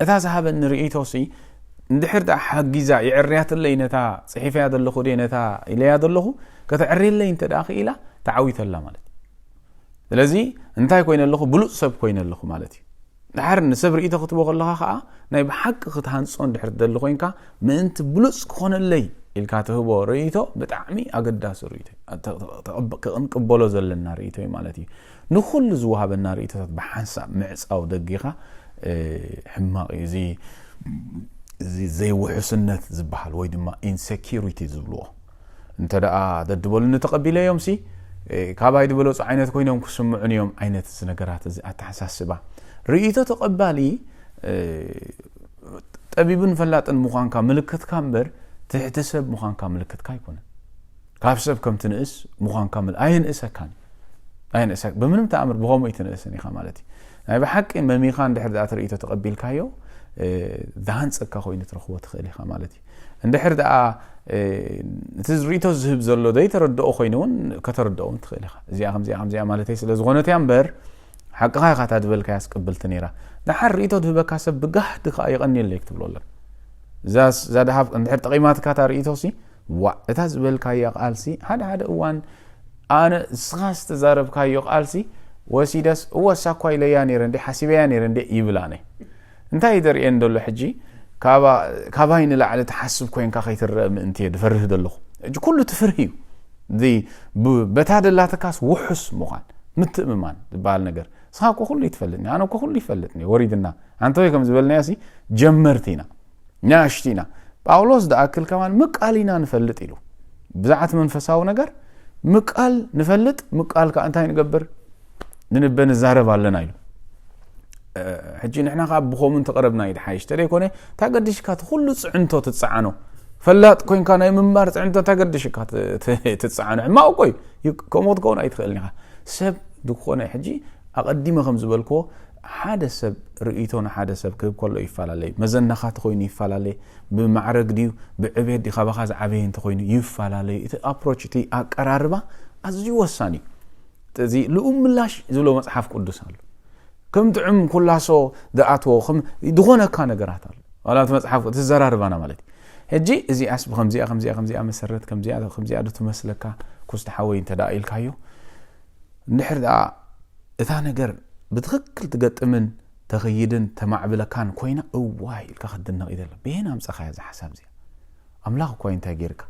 እታ ዝሃበኒ ርእይቶሲ እንድሕር ደኣ ሓጊዛ የዕርያትለይ ነታ ጽሒፈያ ዘለኹ ድየ ነታ ኢለያ ዘለኹ ከተዕርየለይ እንተ ደኣ ክኢላ ተዓዊተላ ማለት እዩ። ስለዚ እንታይ ኮይነ ኣለኹ? ብሉጽ ሰብ ኮይነ ኣለኹ ማለት እዩ። ድሓር ንሰብ ርእይቶ ክትቦ ከለኻ ኸዓ ናይ ብሓቂ ክትሃንጾ እንድሕር ትደሊ ኮይንካ ምእንቲ ብሉጽ ክኾነለይ ኢልካ ትህቦ ርእይቶ ብጣዕሚ ኣገዳሲ ርእይቶ እዩ። ተ-፣ ተ-፣ ተቐብ-፣ ክንቅበሎ ዘለና ርእይቶ እዩ ማለት እዩ። ንኹሉ ዝወሃበና ርእይቶታት ብሓንሳብ ምዕጻው ደጊኻ፣ እ፣ ሕማቕ እዩ። እዚ፣ እዚ ዘይውሑስነት ዝበሃል ወይ ድማ ኢንሴኪሪቲ ዝብልዎ እንተ ደኣ ደድበሉኒ ተቐቢለዮም ሲ፣ እ፣ ካባይ ዝበለጹ ዓይነት ኮይኖም ክስምዑን እዮም ዓይነት እዚ ነገራት እዚ ኣተሓሳስባ። ርእይቶ ተቐባሊ፣ እ፣ ጠቢብን ፈላጥን ምዃንካ ምልክትካ እምበር ትሕቲ ሰብ ምዃንካ ምልክትካ ኣይኮነን። ካብ ሰብ ከም ትንእስ ምዃንካ ምል-፣ ኣየንእሰካን እዩ። ኣየንእሰ-፣ ብምንም ተኣምር ብኸምኡ ኣይትንእስን ኢኻ ማለት እዩ። ናይ ብሓቂ መሚኻ እንድሕር ደኣ ትርእይቶ ተቐቢልካዮ፣ ዝሃንጸካ ኮይኑ ትረኽቦ ትኽእል ኢኻ ማለት እዩ። እንድሕር ደኣ እቲ ርእይቶ ዝህብ ዘሎ ዘይተረድኦ ኮይኑ እውን ከተረድኦ እውን ትኽእል ኢኻ። እዚኣ ከምዚኣ ከምዚኣ ማለተይ ስለ ዝኾነት እያ እምበር፣ ሓቅኻ ኢኻ፣ እታ ዝበልካያ ኣስቀብልቲ ነይራ። ደሓር ርእይቶ ዝህበካ ሰብ ብጋህዲ ከዓ የቐንየለይ ክትብሎ ኣለካ። እዛ ደሃብ እንድሕር ጠቒማትካ እታ ርእይቶ ሲ፣ ዋ እታ ዝበልካያ ቃልሲ ሓደ ሓደ እዋን ኣነ እስኻ ዝተዛረብካዮ ቃልሲ ወሲደስ እወ እሳ እኳ ኢለያ ነይረ እንዴ ሓሲበያ ነይረ እንዴ ይብል ኣነ። እንታይ እዩ ደርእየን ደሎ ሕጂ? ካባይ ንላዕሊ ትሓስብ ኮይንካ ከይትረአ ምእንቲ እየ ድፈርህ ደለኹ። ሕጂ ኩሉ ትፍርህ እዩ። በታ ደላትካስ ውሑስ ምዃን፣ ምትእምማን ዝበሃል ነገር። እስኻ እኮ ኩሉ ይትፈልጥኒ፣ ኣነ እኮ ኩሉ ይፈልጥኒ። ወሪድና ኣንተወይ ከም ዝበልናዮ ሲ ጀመርቲ ኢና፣ ንኣሽቲ ኢና። ጳውሎስ ደኣክል ከማን ምቃል ኢና ንፈልጥ ኢሉ። ብዛዕት መንፈሳዊ ነገር ምቃል ንፈልጥ፣ ምቃል ከዓ እንታይ ንገብር? ንንበ ንዛረብ ኣለና ኢሉ። ሕጂ ንሕና ከዓ ብኸምኡ እንተቐረብና እዩ ድሓይሽ። ተደይኮነ እንታይ ገድሽካ እቲ ኩሉ ፅዕንቶ ትፀዓኖ? ፈላጥ ኮይንካ ናይ ምምባር ፅዕንቶ እንታይ ገድሽካ ትፀዓኖ? ሕማቕ እኮ እዩ። ከምኡ ክትከውን ኣይትኽእልን ኢኻ። ሰብ ዝኾነ ሕጂ ኣቐዲመ ከም ዝበልክዎ ሓደ ሰብ ርእይቶ ንሓደ ሰብ ክህብ ከሎ ይፈላለዩ። መዘናኻ ተኾይኑ ይፈላለየ፣ ብማዕረግ ድዩ ብዕቤት ድዩ ካባኻ ዝዓበየ እንተኾይኑ ይፈላለዩ። እቲ ኣፕሮች እቲ ኣቀራርባ ኣዝዩ ወሳኒ እዩ። እዚ ልኡም ምላሽ ዝብሎ መጽሓፍ ቅዱስ ኣሎ። ከም ጥዑም ኩላሶ ዝኣትዎ ዝኾነካ ነገራት ኣሎ። ዋላ እቲ መጽሓፍ እቲ ዘራርባና ማለት እዩ። ሕጂ እዚኣስ ብከምዚኣ ከምዚኣ ከምዚኣ መሰረት ከምዚኣ ከምዚኣ ዶ ትመስለካ ኩስቲ ሓወይ እንተ ደኣ ኢልካዮ፣ እንድሕር ደኣ እታ ነገር ብትኽክል ትገጥምን ተኸይድን ተማዕብለካን ኮይና እዋይ ኢልካ ክትድነቕ እዩ ዘሎ። ብየን ኣምጻኻያ እዛ ሓሳብ እዚኣ? ኣምላኽ እኳ እንታይ ጌርካ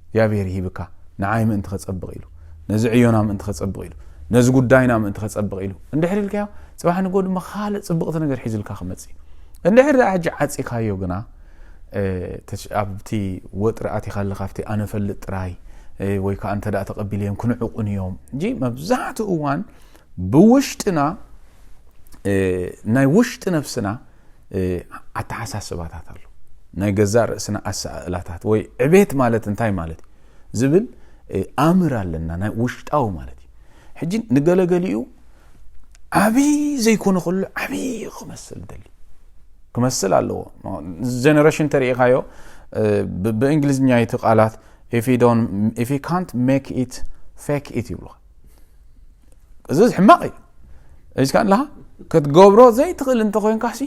እግዚኣብሔር ይሂብካ ንዓይ ምእንቲ ከጸብቕ ኢሉ፣ ነዚ ዕዮና ምእንቲ ከጸብቕ ኢሉ፣ ነዚ ጉዳይና ምእንቲ ከጸብቕ ኢሉ እንድሕር ኢልካዮ፣ ጽባሕ ንጎ ድማ ካልእ ጽብቕቲ ነገር ሒዙልካ ክመጽእ እዩ። እንድሕር ደኣ ሕጂ ዓጺኻዮ ግና፣ ኣብቲ ወጥሪ ኣቲኻ ኣለኻ፣ ኣብቲ ኣነ ፈልጥ ጥራይ ወይ ከዓ እንተ ደኣ ተቐቢልዮም ክንዕቑን እዮም። እንጂ መብዛሕትኡ እዋን ብውሽጥና፣ ናይ ውሽጢ ነፍስና ኣተሓሳስባታት ኣሎ። ናይ ገዛእ ርእስና ኣሰኣእላታት ወይ ዕቤት ማለት እንታይ ማለት እዩ ዝብል ኣምር ኣለና፣ ናይ ውሽጣዊ ማለት እዩ። ሕጂ ንገለገሊኡ ዓብዪ ዘይኮነ ከሎ ዓብዪ ክመስል ደሊ ክመስል ኣለዎ። ጀነሬሽን ተሪኢኻዮ፣ ብእንግሊዝኛ እቲ ቃላት if you can't make it, fake it ይብሉኻ። እዚ ሕማቕ እዩ። እዚካ ኣለኻ ክትገብሮ ዘይትኽእል እንተኮይንካ ሲ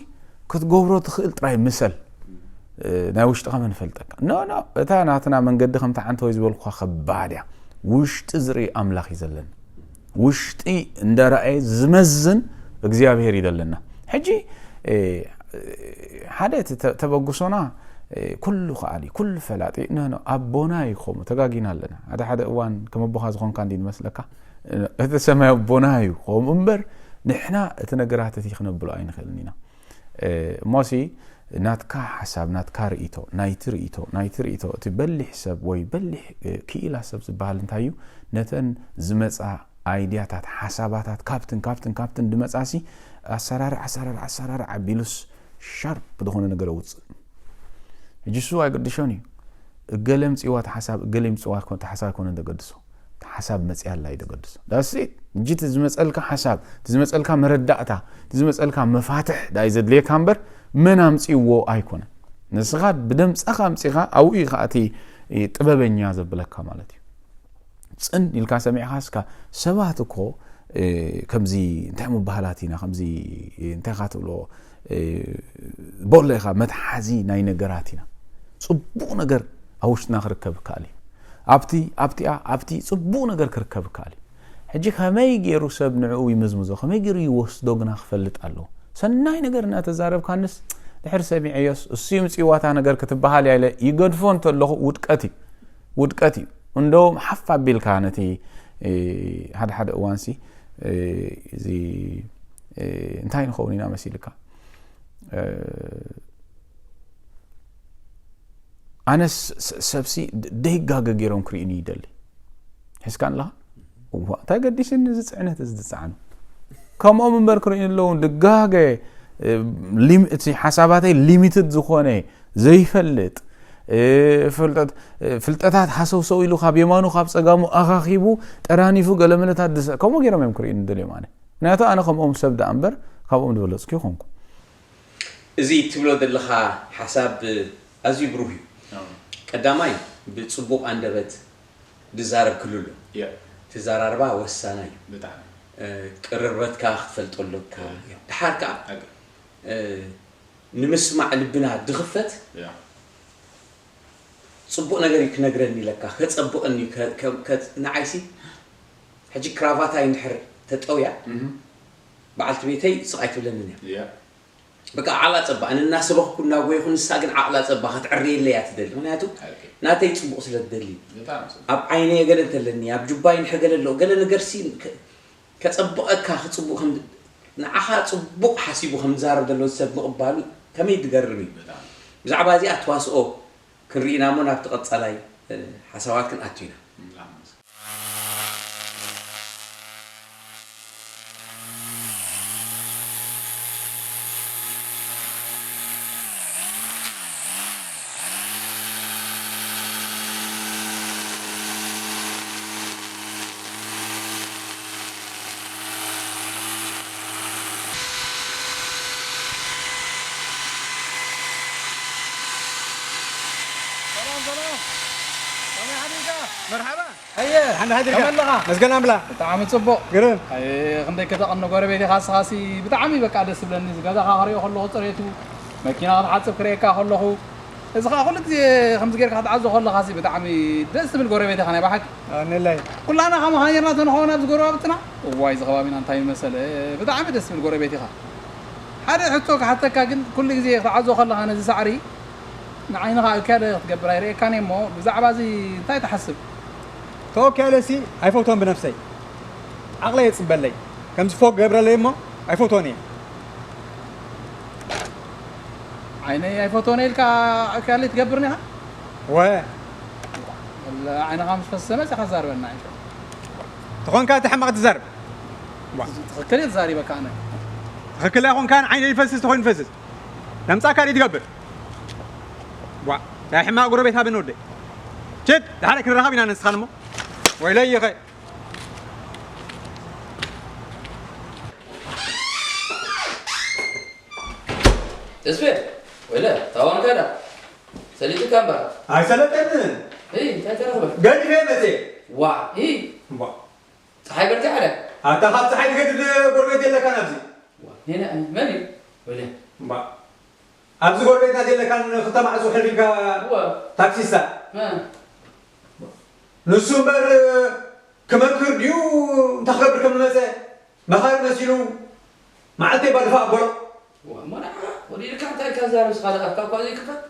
ክትገብሮ ትኽእል ጥራይ ምሰል። ናይ ውሽጥኻ መን ፈልጠካ? ኖ ኖ፣ እታ ናትና መንገዲ ከምቲ ዓንተ ወይ ዝበልኩኻ ከባድ እያ። ውሽጢ ዝርኢ ኣምላኽ እዩ ዘለና። ውሽጢ እንደረኣየ ዝመዝን እግዚኣብሔር እዩ ዘለና። ሕጂ ሓደ እቲ ተበግሶና ኩሉ ከኣሊ ኩሉ ፈላጢ ኖ ኖ ኣቦና እዩ ክኸሙ ተጋጊና ኣለና። ሓደ ሓደ እዋን ከም ኣቦኻ ዝኾንካ እንዲ ንመስለካ። እቲ ሰማይ ኣቦና እዩ ከምኡ እምበር ንሕና እቲ ነገራት እቲ ክነብሎ ኣይንኽእልን ኢና። እሞሲ ናትካ ሓሳብ ናትካ ርእቶ ናይቲ ርእቶ ናይቲ ርእቶ እቲ በሊሕ ሰብ ወይ በሊሕ ክኢላ ሰብ ዝበሃል እንታይ እዩ? ነተን ዝመፃ ኣይድያታት ሓሳባታት ካብትን ካብትን ካብትን ድመፃሲ ኣሰራርዕ ኣሰራርዕ ኣሰራርዕ ኣቢሉስ ሻርፕ ዝኾነ ነገር ኣውፅእ። ሕጂ እሱ ኣይገድሾን እዩ። እገለ ምፅዋ ተሓሳብ እገለ ምፅዋ ተሓሳብ ኣይኮነን ዘገድሶ። ተሓሳብ መፅያ ኣላ እዩ ዘገድሶ። ዳስት እንጂ እቲ ዝመፀልካ ሓሳብ እቲ ዝመፀልካ መረዳእታ እቲ ዝመፀልካ መፋትሕ ዳይ ዘድልየካ እምበር መን ኣምፅዎ ኣይኮነን። ንስኻ ብደምፀኻ ኣምፂኻ ኣብኡ እዩ ከዓ እቲ ጥበበኛ ዘብለካ ማለት እዩ። ፅን ኢልካ ሰሚዕካ እስካ ሰባት እኮ ከምዚ እንታይ ምባህላት ኢና ከምዚ እንታይ ካ ትብሎ ቦሎ ኢኻ መትሓዚ ናይ ነገራት ኢና። ፅቡቕ ነገር ኣብ ውሽጥና ክርከብ ይከኣል እዩ። ኣብቲ ኣብቲኣ ኣብቲ ፅቡቕ ነገር ክርከብ ይከኣል እዩ። ሕጂ ከመይ ገይሩ ሰብ ንዕኡ ይምዝምዞ ከመይ ገይሩ ይወስዶ ግና ክፈልጥ ኣለዎ። ሰናይ ነገር እናተዛረብካንስ ድሕር ሰሚዐዮስ እሱ ይምፅዋታ ነገር ክትበሃል ያለ ይገድፎ እንተለኹ ውድቀት እዩ። ውድቀት እዩ። እንደውም ሓፍ ኣቢልካ ነቲ ሓደ ሓደ እዋንሲ እዚ እንታይ ንኸውን ኢና መሲልካ ኣነስ ሰብሲ ደይጋገ ገይሮም ክርእኒ ይደሊ። ሒዝካ ኣለኻ እዋ እንታይ ገዲስኒ እዚ ፅዕነት እዚ ዝፀዓኑ ከምኦም እምበር ክርእኒ ኣለዉ ድጋገ እቲ ሓሳባተይ ሊሚትድ ዝኾነ ዘይፈልጥ ፍልጠታት ሃሰውሰው ኢሉ ካብ የማኑ ካብ ፀጋሙ ኣኻኺቡ ጠራኒፉ ገለመለታት ከምኡ ገይሮም እዮም ክርእዩ ንደልዮም ኣነ ምክንያቱ ኣነ ከምኦም ሰብ ደኣ እምበር ካብኦም ዝበለፅኩ ይኾንኩ። እዚ ትብሎ ዘለኻ ሓሳብ ኣዝዩ ብሩህ እዩ። ቀዳማይ ብፅቡቕ ኣንደበት ዝዛረብ ክህሉ ኣሎ። ትዘራርባ ወሳና እዩ። ቅርርበትካ ክትፈልጦ ኣለካ። ድሓር ከዓ ንምስማዕ ልብና ድኽፈት ፅቡቕ ነገር እዩ ክነግረኒ ኢለካ ከፀብቐኒ ንዓይሲ ሕጂ ክራቫታይ እንድሕር ተጠውያ በዓልቲ ቤተይ ስቕ ኣይትብለንን እያ። በቃ ዓቕላ ፀባ ኣነ እናሰበኽኩ እናጎይኹ ንሳ ግን ዓቕላ ፀባ ክትዕርየለይ እያ ትደሊ። ምክንያቱ ናተይ ፅቡቕ ስለ ትደሊ ኣብ ዓይነየ ገለ እንተለኒ ኣብ ጁባይ እንድሕር ገለ ኣሎ ገለ ነገርሲ ከፀብቐካ ክፅቡቕ ንዓኻ ፅቡቕ ሓሲቡ ከም ዝዛረብ ዘሎ ሰብ ምቕባሉ ከመይ ዝገርም እዩ። ብዛዕባ እዚኣ ተዋስኦ ክንርኢ ኢና እሞ ናብቲ ቀፃላይ ሓሳባት ክንኣቱ ኢና። መርሓባ። ኣየ ሓንዳ ሓዲርካ ከመለኻ? መስገን ኣምላ። ብጣዕሚ ጽቡቕ። ግርም። ኣይ ክንደይ ከተቐኒ ጎረቤት ኢኻ እስኻሲ። ብጣዕሚ በቃ ደስ ዝብለኒ እዚ ገዛኻ ክሪኦ ከለኹ ጽሬቱ፣ መኪና ክትሓጽብ ክርእየካ ከለኹ፣ እዚ ኸኣ ኩሉ ግዜ ከምዚ ጌርካ ክትዓዞ ከለኻሲ ብጣዕሚ ደስ ትብል ጎረቤት ኢኻ ናይ ብሓቂ። ኣነላይ። ኩላና ከማኻ ጌርና ተንኸውን ኣብዚ ጎረባብትና። እዋይ እዚ ከባቢና እንታይ ይመሰለ። ብጣዕሚ ደስ ትብል ጎረቤት ኢኻ። ሓደ ሕቶ ክሓተካ ግን ኩሉ ግዜ ክትዓዞ ከለኻ ነዚ ሳዕሪ ንዓይንኻ እከለ ክትገብር ኣይርእየካን እየ እሞ ብዛዕባ እዚ እንታይ ትሓስብ? ተወከለ ሲ ኣይፈውቶን ብነፍሰይ ዓቕለይ የፅበለይ ከምዚ ፎ ገብረለይ እሞ ኣይፈውቶን እየ። ዓይነይ ኣይፈውቶን ኢልካ እከለ ትገብርኒ ኢኻ? ወ ዓይንኻ ምስ ፈሰሰ መፂኻ ዛርበና ኢልካ ተኾንካ እቲ ሕማቕ ትዛርብ ትኽክል እየ ተዛሪበካ ኣነ ትኽክል ኣይኾንካን ዓይነ ይፈስስ ተኾይኑ ይፈስስ ለምፃ ካልእ ትገብር ዋ ናይ ሕማቕ ጎረቤት ሃበኒ ወደይ ችድ ድሓደ ክንራኸብ ኢና ንስኻን እሞ ወይለይ ይኸ ተስፌ ወይለ ታዋንካ ዳ ሰሊጥካ እምበር ኣይሰለጠንን እይ እንታይ ተረኽበ ገዲፈ መፅየ ዋ እይ ፀሓይ በርቲዓ ደ ኣታ ካብ ፀሓይ ትገድድ ጎረቤት የለካን ኣብዚ ኔነ መን እዩ ወይለ እምባ ኣብዚ ጎረቤትና ዘለካን ክልተ ማዕፆ ሕልፊልካ ታክሲስታ ንሱ እምበር ክመክር ድዩ እንታይ ክገብር ከም ዝመፀ መኻሪ መሲሉ መዓልተይ ባድፋ ኣበሎ እሞ ንዓኻ ወዲድካ እንታይ ኢልካ ዝዛረብ ስኻ ደኣ ኣፍካ እኳ ዘይክፈት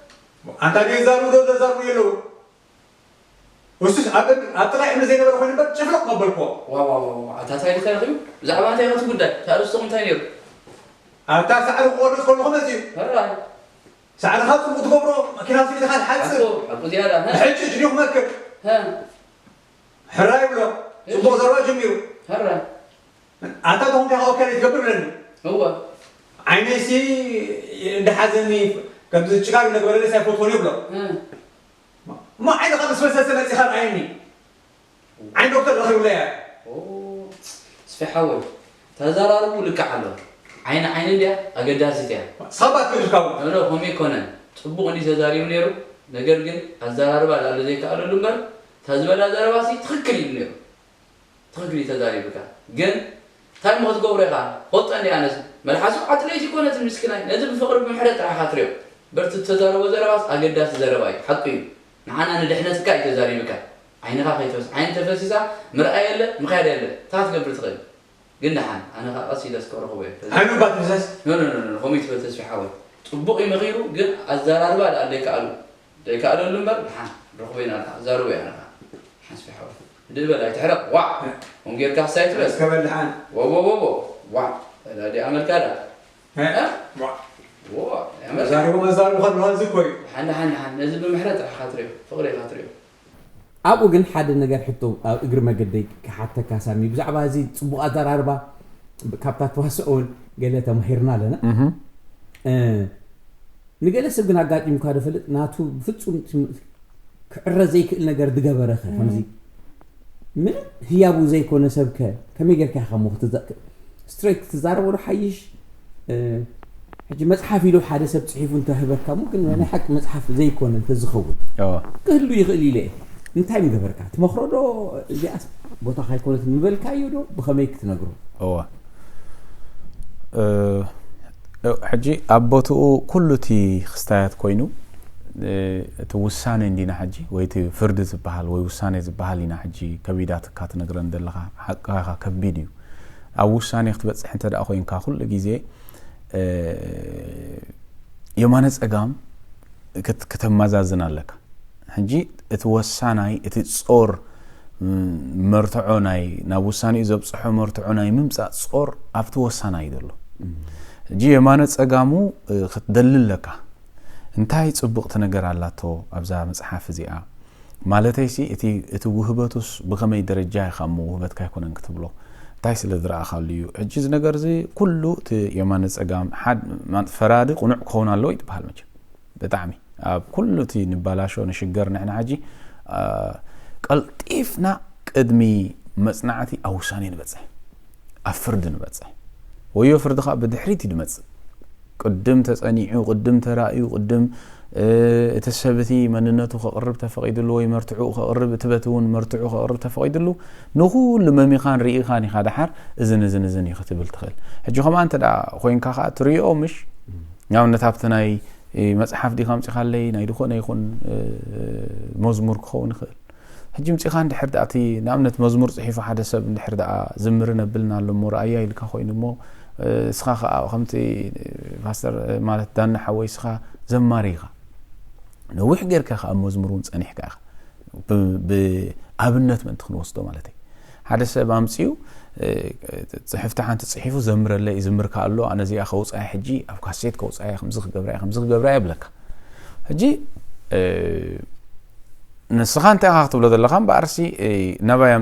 ኣንታ ድዩ ዘዛርቡ ዶ ዘዛርቡ የለዉ እሱስ ኣብ ኣብ ጥቓ እምኒ ዘይነበረ ኮይኑ እምበር ጭፍልቕ መበልክዎ ዋዋዋዋ ኣታ እንታይ ኢልካ ኢኺ ብዛዕባ እንታይ ኢኻ እቲ ጉዳይ እቲ ኣርእስቶም እንታይ ነይሩ ኣብታ ሳዕሪ ክቆርፅ ከለኹ መፅዩ ሕራይ ሳዕርኻ ፅቡቕ ትገብሮ መኪና ስኢልካ ትሓፅብ ኣቶ ሓቁ ዝያዳ ሕጭጭ ድዩ ክመክር ሕራይ ይብሎ ፅቡቕ ዘረባ ጀሚሩ ሕራይ ኣታ ተኾንካ ኢኻ ወካሊ ትገብር ብለኒ እወ ዓይነይሲ እንዳሓዘኒ ከምዚ ጭጋግ እንዳገበረለይስ ኣይፈትዎን ይብሎ እሞ ዓይንኻ ምስ ፈሰሰ መፂኻ ርኣየኒ ዓይኒ ዶክተር ረኺቡለይ እያ ስፊ ሓወይ ተዘራርቡ ልክዕ ኣሎ ዓይኒ ዓይኒ እንድያ ኣገዳሲት እያ ስኻባ ትብል ኢልካ እውን ኖ ኖ ከምኡ ኣይኮነን ፅቡቕ እንዲ ተዛሪቡ ነይሩ ነገር ግን ኣዘራርባ ላለ ዘይከኣለሉ እምበር እታ ዝበላ ዘረባሲ ትኽክል ኢሉ ነይሩ ትኽክል እዩ ተዛሪብካ ግን እንታይ እሞ ክትገብሮ ኢኻ ፈልጦ እንዲ ኣነስ መልሓሱ ዓጥለይቲ ኮነትን ምስኪናይ ነዚ ብፍቕሪ ብምሕረት ጥራሕ ኢኻ ትሪኦ በርቲ እተዛረቦ ዘረባስ ኣገዳሲ ዘረባ እዩ ሓቂ እዩ ንዓና ንድሕነትካ እዩ ተዛሪብካ ዓይንኻ ከይትፈስ ዓይኒ ተፈሲሳ ምርኣይ የለ ምኽያድ የለ እንታይ ክትገብር ትኽእል ግን ደሓን ኣነ ኸዓ ቀስ ኢለ እስከ ክረኽቦ እየ ተዛሪቡ ዓይኑ እባ ትፍሰስ ኖ ኖ ኖ ኖ ከምኡ ይትበል ተስፊ ሓወይ ፅቡቕ እዩ መኺሩ ግን ኣዘራርባ ደኣ ዘይከኣሉ ዘይከኣለሉ እምበር ደሓን ንረኽቦ ኢና ደኣ ዛረቦ እየ ኣነ ኸዓ ሓስቢ ሓወይ ህድእ በል ኣይትሕረቕ ዋዕ ከምኡ ጌርካ ክሳይ ትበል እስከ በል ደሓን ወወወወ ዋዕ ተዳዲ ኣመልካ ደኣ እ? ዋ ዎ ያመልካ ዛሪቦም ኣዛሪቡ ከለዋ እዚ እኮ እዩ ደሓን ደሓን ደሓን ነዚ ብምሕረት ጥራሕ ኢኻ ትሪኦ ፍቕሪ ኢኻ ትሪኦ ኣብኡ ግን ሓደ ነገር ሕቶ ኣብ እግሪ መገደይ ክሓተካ ሳሚ ብዛዕባ እዚ ፅቡቕ ኣዘራርባ ካብታ ተዋስኦ እውን ገለ ተማሂርና ኣለና ንገለ ሰብ ግን ኣጋጢሙካ ዶ ፈልጥ ናቱ ብፍፁም ክዕረ ዘይክእል ነገር ዝገበረ ከ ከምዚ ምንም ህያቡ ዘይኮነ ሰብ ከ ከመይ ጌርካ ኢኻ ሞ ስትሬት ክትዛረቦ ዶ ሓይሽ ሕጂ መፅሓፍ ኢሉ ሓደ ሰብ ፅሒፉ እንተህበካ፣ ሙምክን ናይ ሓቂ መፅሓፍ ዘይኮነ እንተዝኸውን ክህሉ ይኽእል ኢለ እየ። እንታይ ምገበርካ? ትመኽሮ ዶ? እዚኣስ ቦታ ካይኮነት ምበልካዮ ዶ? ብኸመይ ክትነግሮ? እዋ ሕጂ ኣብ ቦትኡ ኩሉ እቲ ክስታያት ኮይኑ፣ እቲ ውሳኔ እንዲና ሕጂ ወይ እቲ ፍርዲ ዝበሃል ወይ ውሳኔ ዝበሃል ኢና ሕጂ ከቢዳትካ ትነግረን ዘለኻ። ሓቅኻ ከቢድ እዩ። ኣብ ውሳኔ ክትበፅሕ እንተ ደኣ ኮይንካ ኩሉ ግዜ የማነ ፀጋም ክተማዛዝን ኣለካ። ሕጂ እቲ ወሳናይ እቲ ጾር መርትዖ ናይ ናብ ውሳኔኡ ዘብፅሖ መርትዖ ናይ ምምፃእ ጾር ኣብቲ ወሳናይ ዘሎ። ሕጂ የማነ ፀጋሙ ክትደሊ ኣለካ። እንታይ ፅቡቕቲ ነገር ኣላቶ ኣብዛ መፅሓፍ እዚኣ? ማለተይሲ እቲ ውህበቱስ ብኸመይ ደረጃ ኢኻ እሞ ውህበትካ ኣይኮነን ክትብሎ እንታይ ስለ ዝረኣኻሉ እዩ? ሕጂ እዚ ነገር እዚ ኩሉ እቲ የማነ ፀጋም ፈራዲ ቁኑዕ ክኸውን ኣለዎ ይትበሃል። መቸም ብጣዕሚ ኣብ ኩሉ እቲ ንባላሾ ንሽገር ንሕና ሕጂ ቀልጢፍና ቅድሚ መፅናዕቲ ኣብ ውሳኔ ንበፅሕ፣ ኣብ ፍርዲ ንበፅሕ። ወዮ ፍርዲ ከዓ ብድሕሪት እዩ ድመፅእ። ቅድም ተፀኒዑ፣ ቅድም ተራእዩ፣ ቅድም እቲ ሰብ እቲ መንነቱ ከቕርብ ተፈቒድሉ ወይ መርትዕኡ ከቕርብ፣ እቲ በቲ እውን መርትዑ ከቕርብ ተፈቒድሉ፣ ንኹሉ መሚኻን ርኢኻን ኢኻ ደሓር እዝን እዝን እዝን እዩ ክትብል ትኽእል። ሕጂ ከምኣ እንተ ደኣ ኮይንካ ከዓ ትሪኦ ምሽ ንኣብነት ኣብቲ ናይ መፅሓፍ ዲኻ ኣምፂኻለይ ናይ ዝኾነ ይኹን መዝሙር ክኸውን ይኽእል። ሕጂ ምፂኻ እንድሕር ደኣ እቲ ንኣብነት መዝሙር ፅሒፉ ሓደ ሰብ እንድሕር ደኣ ዝምርን ኣብልና ኣሎ እሞ ረኣያ ኢልካ ኮይኑ እሞ እስኻ ከዓ ከምቲ ፓስተር ማለት ዳና ሓወይ እስኻ ዘማሪ ኢኻ ነዊሕ ጌርካ ከዓ መዝሙር እውን ፀኒሕካ ኢኻ ብኣብነት ምእንቲ ክንወስዶ ማለት እዩ ሓደ ሰብ ኣምፅኡ ፅሕፍቲ ሓንቲ ፅሒፉ ዘምረለይ ይዝምርካ ኣሎ ኣነ እዚኣ ከውፃያ ሕጂ ኣብ ካሴት ከውፃያ ከምዚ ክገብራ ከምዚ ክገብራ የብለካ ሕጂ ንስኻ እንታይ ኢኻ ክትብሎ ዘለኻ እምበኣርሲ ናባይ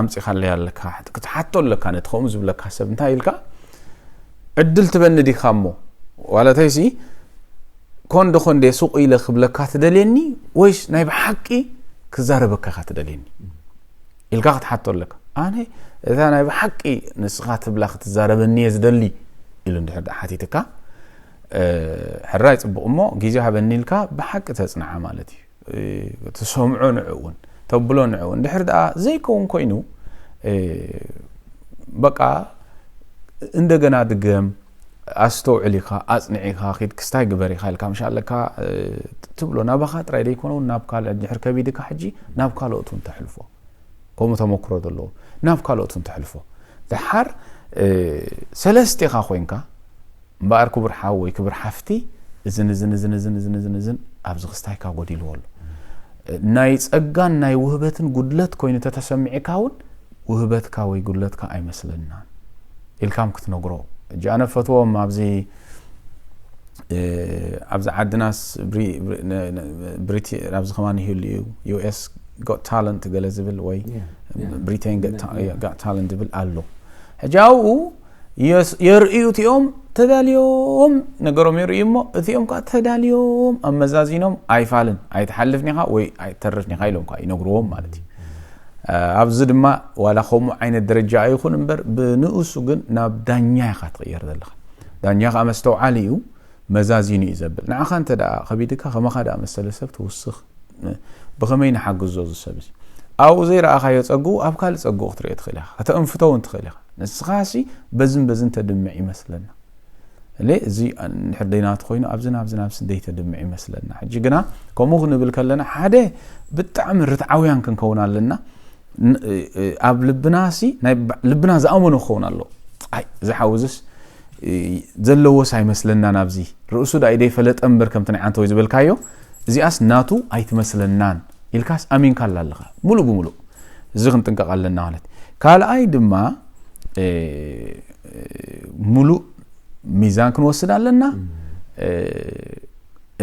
ኣምፂኻለይ ኣለካ ክትሓቶ ኣለካ ነቲ ከምኡ ዝብለካ ሰብ እንታይ ኢልካ ዕድል ትበኒ ዲኻ እሞ ዋለተይሲ ኮንዶ ኮንደ ሱቕ ኢለ ክብለካ ትደልየኒ ወይስ ናይ ብሓቂ ክዛረበካ ኢኻ ትደልየኒ ኢልካ ክትሓቶ ኣለካ ኣነ እታ ናይ ብሓቂ ንስኻ ትብላ ክትዛረበኒ እየ ዝደሊ ኢሉ እንድሕር ደኣ ሓቲትካ ሕራይ ፅቡቕ እሞ ግዜ ሃበኒ ኢልካ ብሓቂ ተፅንዓ ማለት እዩ ትሰምዖ ንዕኡ እውን ተብሎ ንዕኡ እውን ድሕር ደኣ ዘይከውን ኮይኑ በቃ እንደገና ድገም ኣስተውዕል ኢኻ ኣፅንዒኻ ኪድ ክስታይ ግበር ኢኻ ኢልካ ምሻ ኣለካ ትብሎ ናባኻ ጥራይ ደይኮነ እውን ናብ ካልእ ድሕር ከቢድካ ሕጂ ናብ ካልኦት እውን ተሕልፎ ከምኡ ተመክሮ ዘለዎ ናብ ካልኦት እውን ተሕልፎ ድሓር ሰለስቴኻ ኮይንካ እምበኣር ክቡር ሓው ወይ ክብር ሓፍቲ እዝን እዝን እዝን እዝን እዝን እዝን እዝን ኣብዚ ክስታይካ ጎዲልዎ ኣሎ ናይ ፀጋን ናይ ውህበትን ጉድለት ኮይኑ ተተሰሚዕካ እውን ውህበትካ ወይ ጉድለትካ ኣይመስለናን ኢልካም ክትነግሮ እጂ ኣነ ፈትዎም ኣብዚ ኣብዚ ዓድናስ ኣብዚ ከማን ይህሉ እዩ ዩኤስ ጎት ታለንት ገለ ዝብል ወይ ብሪቴን ጋት ታለንት ዝብል ኣሎ ሕጂ ኣብኡ የርእዩ እቲኦም ተዳልዮም ነገሮም የርእዩ እሞ እቲኦም ከዓ ተዳልዮም ኣመዛዚኖም ኣይፋልን ኣይትሓልፍኒኻ ወይ ኣይትተርፍኒኻ ኢሎም ከዓ ይነግርዎም ማለት እዩ ኣብዚ ድማ ዋላ ከምኡ ዓይነት ደረጃ ኣይኹን እምበር ብንእሱ ግን ናብ ዳኛ ኢኻ ትቕየር ዘለኻ ዳኛ ከዓ መስተውዓሊ እዩ መዛዚኑ እዩ ዘብል ንዓኻ እንተ ደኣ ከቢድካ ከማኻ ደኣ መሰለ ሰብ ትውስኽ ብኸመይ ንሓግዞ እዚ ሰብ እዚ ኣብኡ ዘይረኣኻዮ ጸግኡ ኣብ ካልእ ጸግኡ ክትሪኦ ትኽእል ኢኻ ከተእንፍቶ እውን ትኽእል ኢኻ ንስኻሲ በዝን በዝን ተድምዕ ይመስለና እለ እዚ እንድሕር ደይናቱ ኮይኑ ኣብዚ ናብዚ ናብዚ ደይተድምዕ ይመስለና ሕጂ ግና ከምኡ ክንብል ከለና ሓደ ብጣዕሚ ርትዓውያን ክንከውን ኣለና ኣብ ልብና ሲ ልብና ዝኣመኖ ክኸውን ኣሎ ኣይ ዝሓውዝስ ዘለዎስ ኣይመስለና ናብዚ ርእሱ ዳ ደይፈለጠ እምበር ከምቲ ናይ ዓንተወይ ዝበልካዮ እዚኣስ ናቱ ኣይትመስለናን ኢልካስ ኣሚንካ ኣላ ኣለኻ ሙሉእ ብምሉእ እዚ ክንጥንቀቕ ኣለና ማለት ካልኣይ ድማ ሙሉእ ሚዛን ክንወስድ ኣለና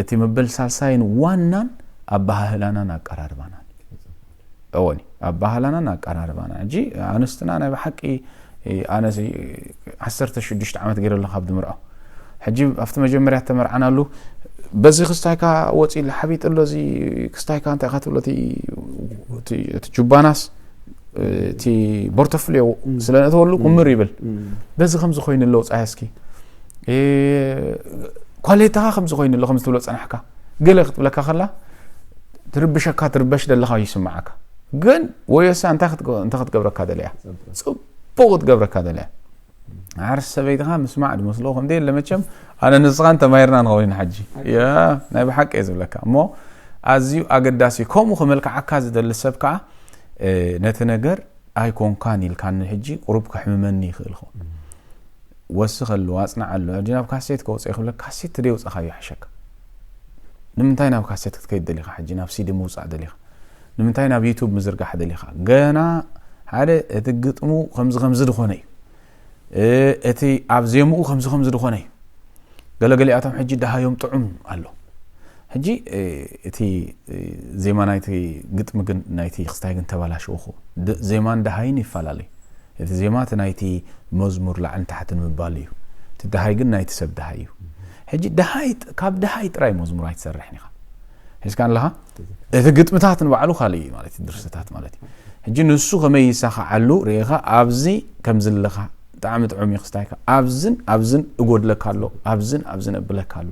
እቲ መበል ሳልሳይን ዋናን ኣባሃህላናን ኣቀራርባናን እወኒ ኣባህላናን ኣቀራርባና ሕጂ ኣንስትና ናይ ብሓቂ ኣነ ዓሰርተ ሽዱሽተ ዓመት ገይረ ኣለካ ኣብ ድምርዖ ሕጂ ኣብቲ መጀመርያ ተመርዓናሉ በዚ ክስታይካ ወፂ ሓቢጥ ኣሎ እዚ ክስታይካ እንታይ ኢካ ትብሎ እቲ ጁባናስ እቲ ቦርተፍልዮ ስለ ነእተወሉ ኩምር ይብል በዚ ከምዚ ኮይኑ ኣለዎ ፀሃስኪ እ፣ ኳሌታኻ ከምዚ ኮይኑ ኣሎ፣ ከምዚ ትብሎ ጸናሕካ። ገለ ክትብለካ ከላ፣ ትርብሸካ፣ ትርበሽ ዘለኻ ይስምዓካ። ግን ወዮሳ እንታይ ክትገ-፣ እንታይ ክትገብረካ ደልያ? ጽቡቕ ክትገብረካ ደልያ። ዓርሲ ሰበይትኻ ምስማዕ ዝመስሎ ከም ደየለ መቸም ኣነ ንስኻን ተማሂርና ንኸውን ኢና ሕጂ። ያ፣ ናይ ብሓቂ እየ ዝብለካ። እሞ ኣዝዩ ኣገዳሲ እዩ። ከምኡ ክመልክዓካ ዝደሊ ሰብ ከኣ፣ እ፣ ነቲ ነገር ኣይኮንካን ኢልካኒ ሕጂ ቁሩብ ከሕምመኒ ይኽእል ኸውን። ወስኸሉ፣ ኣጽንዓሉ። ሕጂ ናብ ካሴት ከውጽእ ክብለካ፣ ካሴት ተደይ ውጻኻዮ ይሕሸካ። ንምንታይ ናብ ካሴት ክትከይድ ደሊኻ? ሕጂ ናብ ሲዲ ምውጻእ ደሊኻ? ንምንታይ ናብ ዩቱብ ምዝርጋሕ ደሊኻ? ገና ሓደ እቲ ግጥሙ ከምዚ ከምዚ ዝኾነ እዩ። እ፣ እቲ ኣብ ዜምኡ ከምዚ ከምዚ ዝኾነ እዩ። ገለገሊኣቶም ሕጂ ደሃዮም ጥዑም ኣሎ። ሕጂ፣ እ፣ እቲ፣ እ፣ ዜማ ናይቲ ግጥሚ ግን፣ ናይቲ ክስታይ ግን ተበላሽዎ ኹ። ድ-፣ ዜማን ደሃይን ይፈላለዩ። እቲ ዜማ እቲ ናይቲ መዝሙር ላዕልን ታሕትን ምባል እዩ። እቲ ደሃይ ግን ናይቲ ሰብ ደሃይ እዩ። ሕጂ ደሃይ ጥ-፣ ካብ ደሃይ ጥራይ መዝሙር ኣይትሰርሕን ኢኻ። ሒዝካ ኣለኻ? እቲ ግጥምታት ንባዕሉ ካልእ እዩ ማለት እዩ፣ ድርሰታት ማለት እዩ። ሕጂ ንሱ ከመይ ይሳኻዓሉ ርኢኻ፣ ኣብዚ ከም ዝለኻ ብጣዕሚ ጥዑም እዩ ክስታይካ፣ ኣብዝን ኣብዝን እጎድለካ ኣሎ፣ ኣብዝን ኣብዝን እብለካ ኣሎ።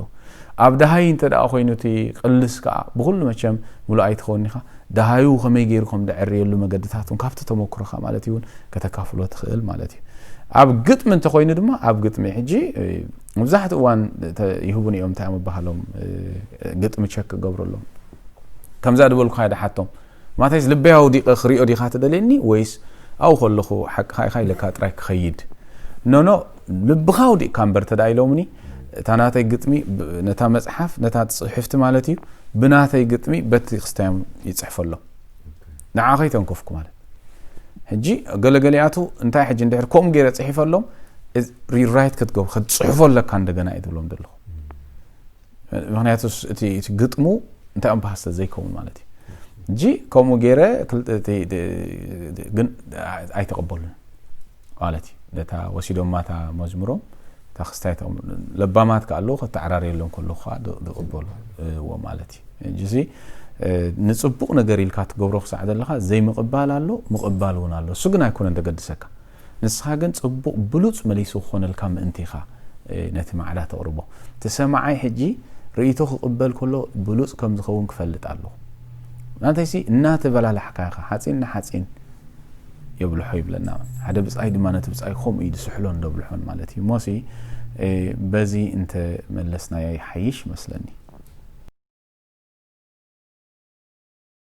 ኣብ ደሃይ እንተ ደኣ ኮይኑ እቲ ቅልስ ከኣ ብኹሉ መቸም ምሉእ ኣይትኸውን ኢኻ። ደሃዩ ከመይ ገይሩ ከም ደዕርየሉ መገድታት እውን ካብቲ ተመክሮኻ ማለት እዩ እውን ከተካፍሎ ትኽእል ማለት እዩ። ኣብ ግጥሚ እንተኾይኑ ድማ ኣብ ግጥሚ ሕጂ፣ እ፣ መብዛሕትኡ እዋን ተ-፣ ይህቡን እዮም፣ እንታይ እዮም ዝበሃሎም፣ እ፣ ግጥሚ ቸክ ክገብረሎም። ከምዛ ዝበልኩኻ ድሓቶም፣ ማተይስ ልበይ ኣውዲቐ ክሪኦ ዲኻ ትደልየኒ ወይስ ኣብኡ ከለኹ ሓቅኻ ኢኻ ኢለካ ጥራይ ክኸይድ? ኖ፣ ኖ፣ ልብኻ ኣውዲቕካ እምበር እንተ ደኣ ኢሎምኒ፣ እታ ናተይ ግጥሚ ብ-፣ ነታ መጽሓፍ፣ ነታ ጽሕፍቲ ማለት እዩ፣ ብናተይ ግጥሚ በቲ ክስታዮም ይጽሕፈሎም። ንዓ ከይተንከፍኩ ማለት። ሕጂ ገለገሊኣቱ እንታይ ሕጂ እንድሕር ከምኡ ገይረ ጽሒፈሎም፣ እዚ ሪራይት ክትገብሮ፣ ክትጽሕፎ ኣለካ እንደገና እየ ትብሎም ዘለኹ። ምኽንያቱ ስ-፣ እቲ፣ እቲ ግጥሙ እንታይ እምበሃስ ዘይከውን ማለት እዩ። ሕጂ ከምኡ ገይረ ክል-፣ እቲ፣ እቲ፣ ግን ኣይተቐበሉን ማለት እዩ። ነታ ወሲዶማ እታ መዝሙሮም፣ እታ ክስታይ ተቐም-፣ ለባማት ከኣ ኣለዉ፣ ከተዓራርየሎም ከለኹ ከኣ ድ-፣ ድቕበሉ፣ እዎ ማለት እዩ። ሕጂ እዚ፣ እ፣ ንጽቡቕ ነገር ኢልካ ትገብሮ ክሳዕ ዘለኻ ዘይምቕባል ኣሎ፣ ምቕባል እውን ኣሎ። እሱ ግን ኣይኮነን ዘገድሰካ። ንስኻ ግን ጽቡቕ ብሉጽ መሊሱ ክኾነልካ ምእንቲ ኢኻ፣ እ፣ ነቲ ማዕዳ ተቕርቦ። እቲ ሰማዓይ ሕጂ ርእይቶ ክቕበል ከሎ ብሉጽ ከም ዝኸውን ክፈልጥ ኣለኹ። ናንተይሲ እናተበላላሕካ ኢኻ፣ ሓጺን ንሓጺን የብልሖ ይብለና። ሓደ ብጻይ ድማ ነቲ ብጻይ ከምኡ እዩ ዝስሕሎን ዘብልሖን ማለት እዩ። እሞሲ፣ እ፣ በዚ እንተ መለስናዮ ይሓይሽ ይመስለኒ።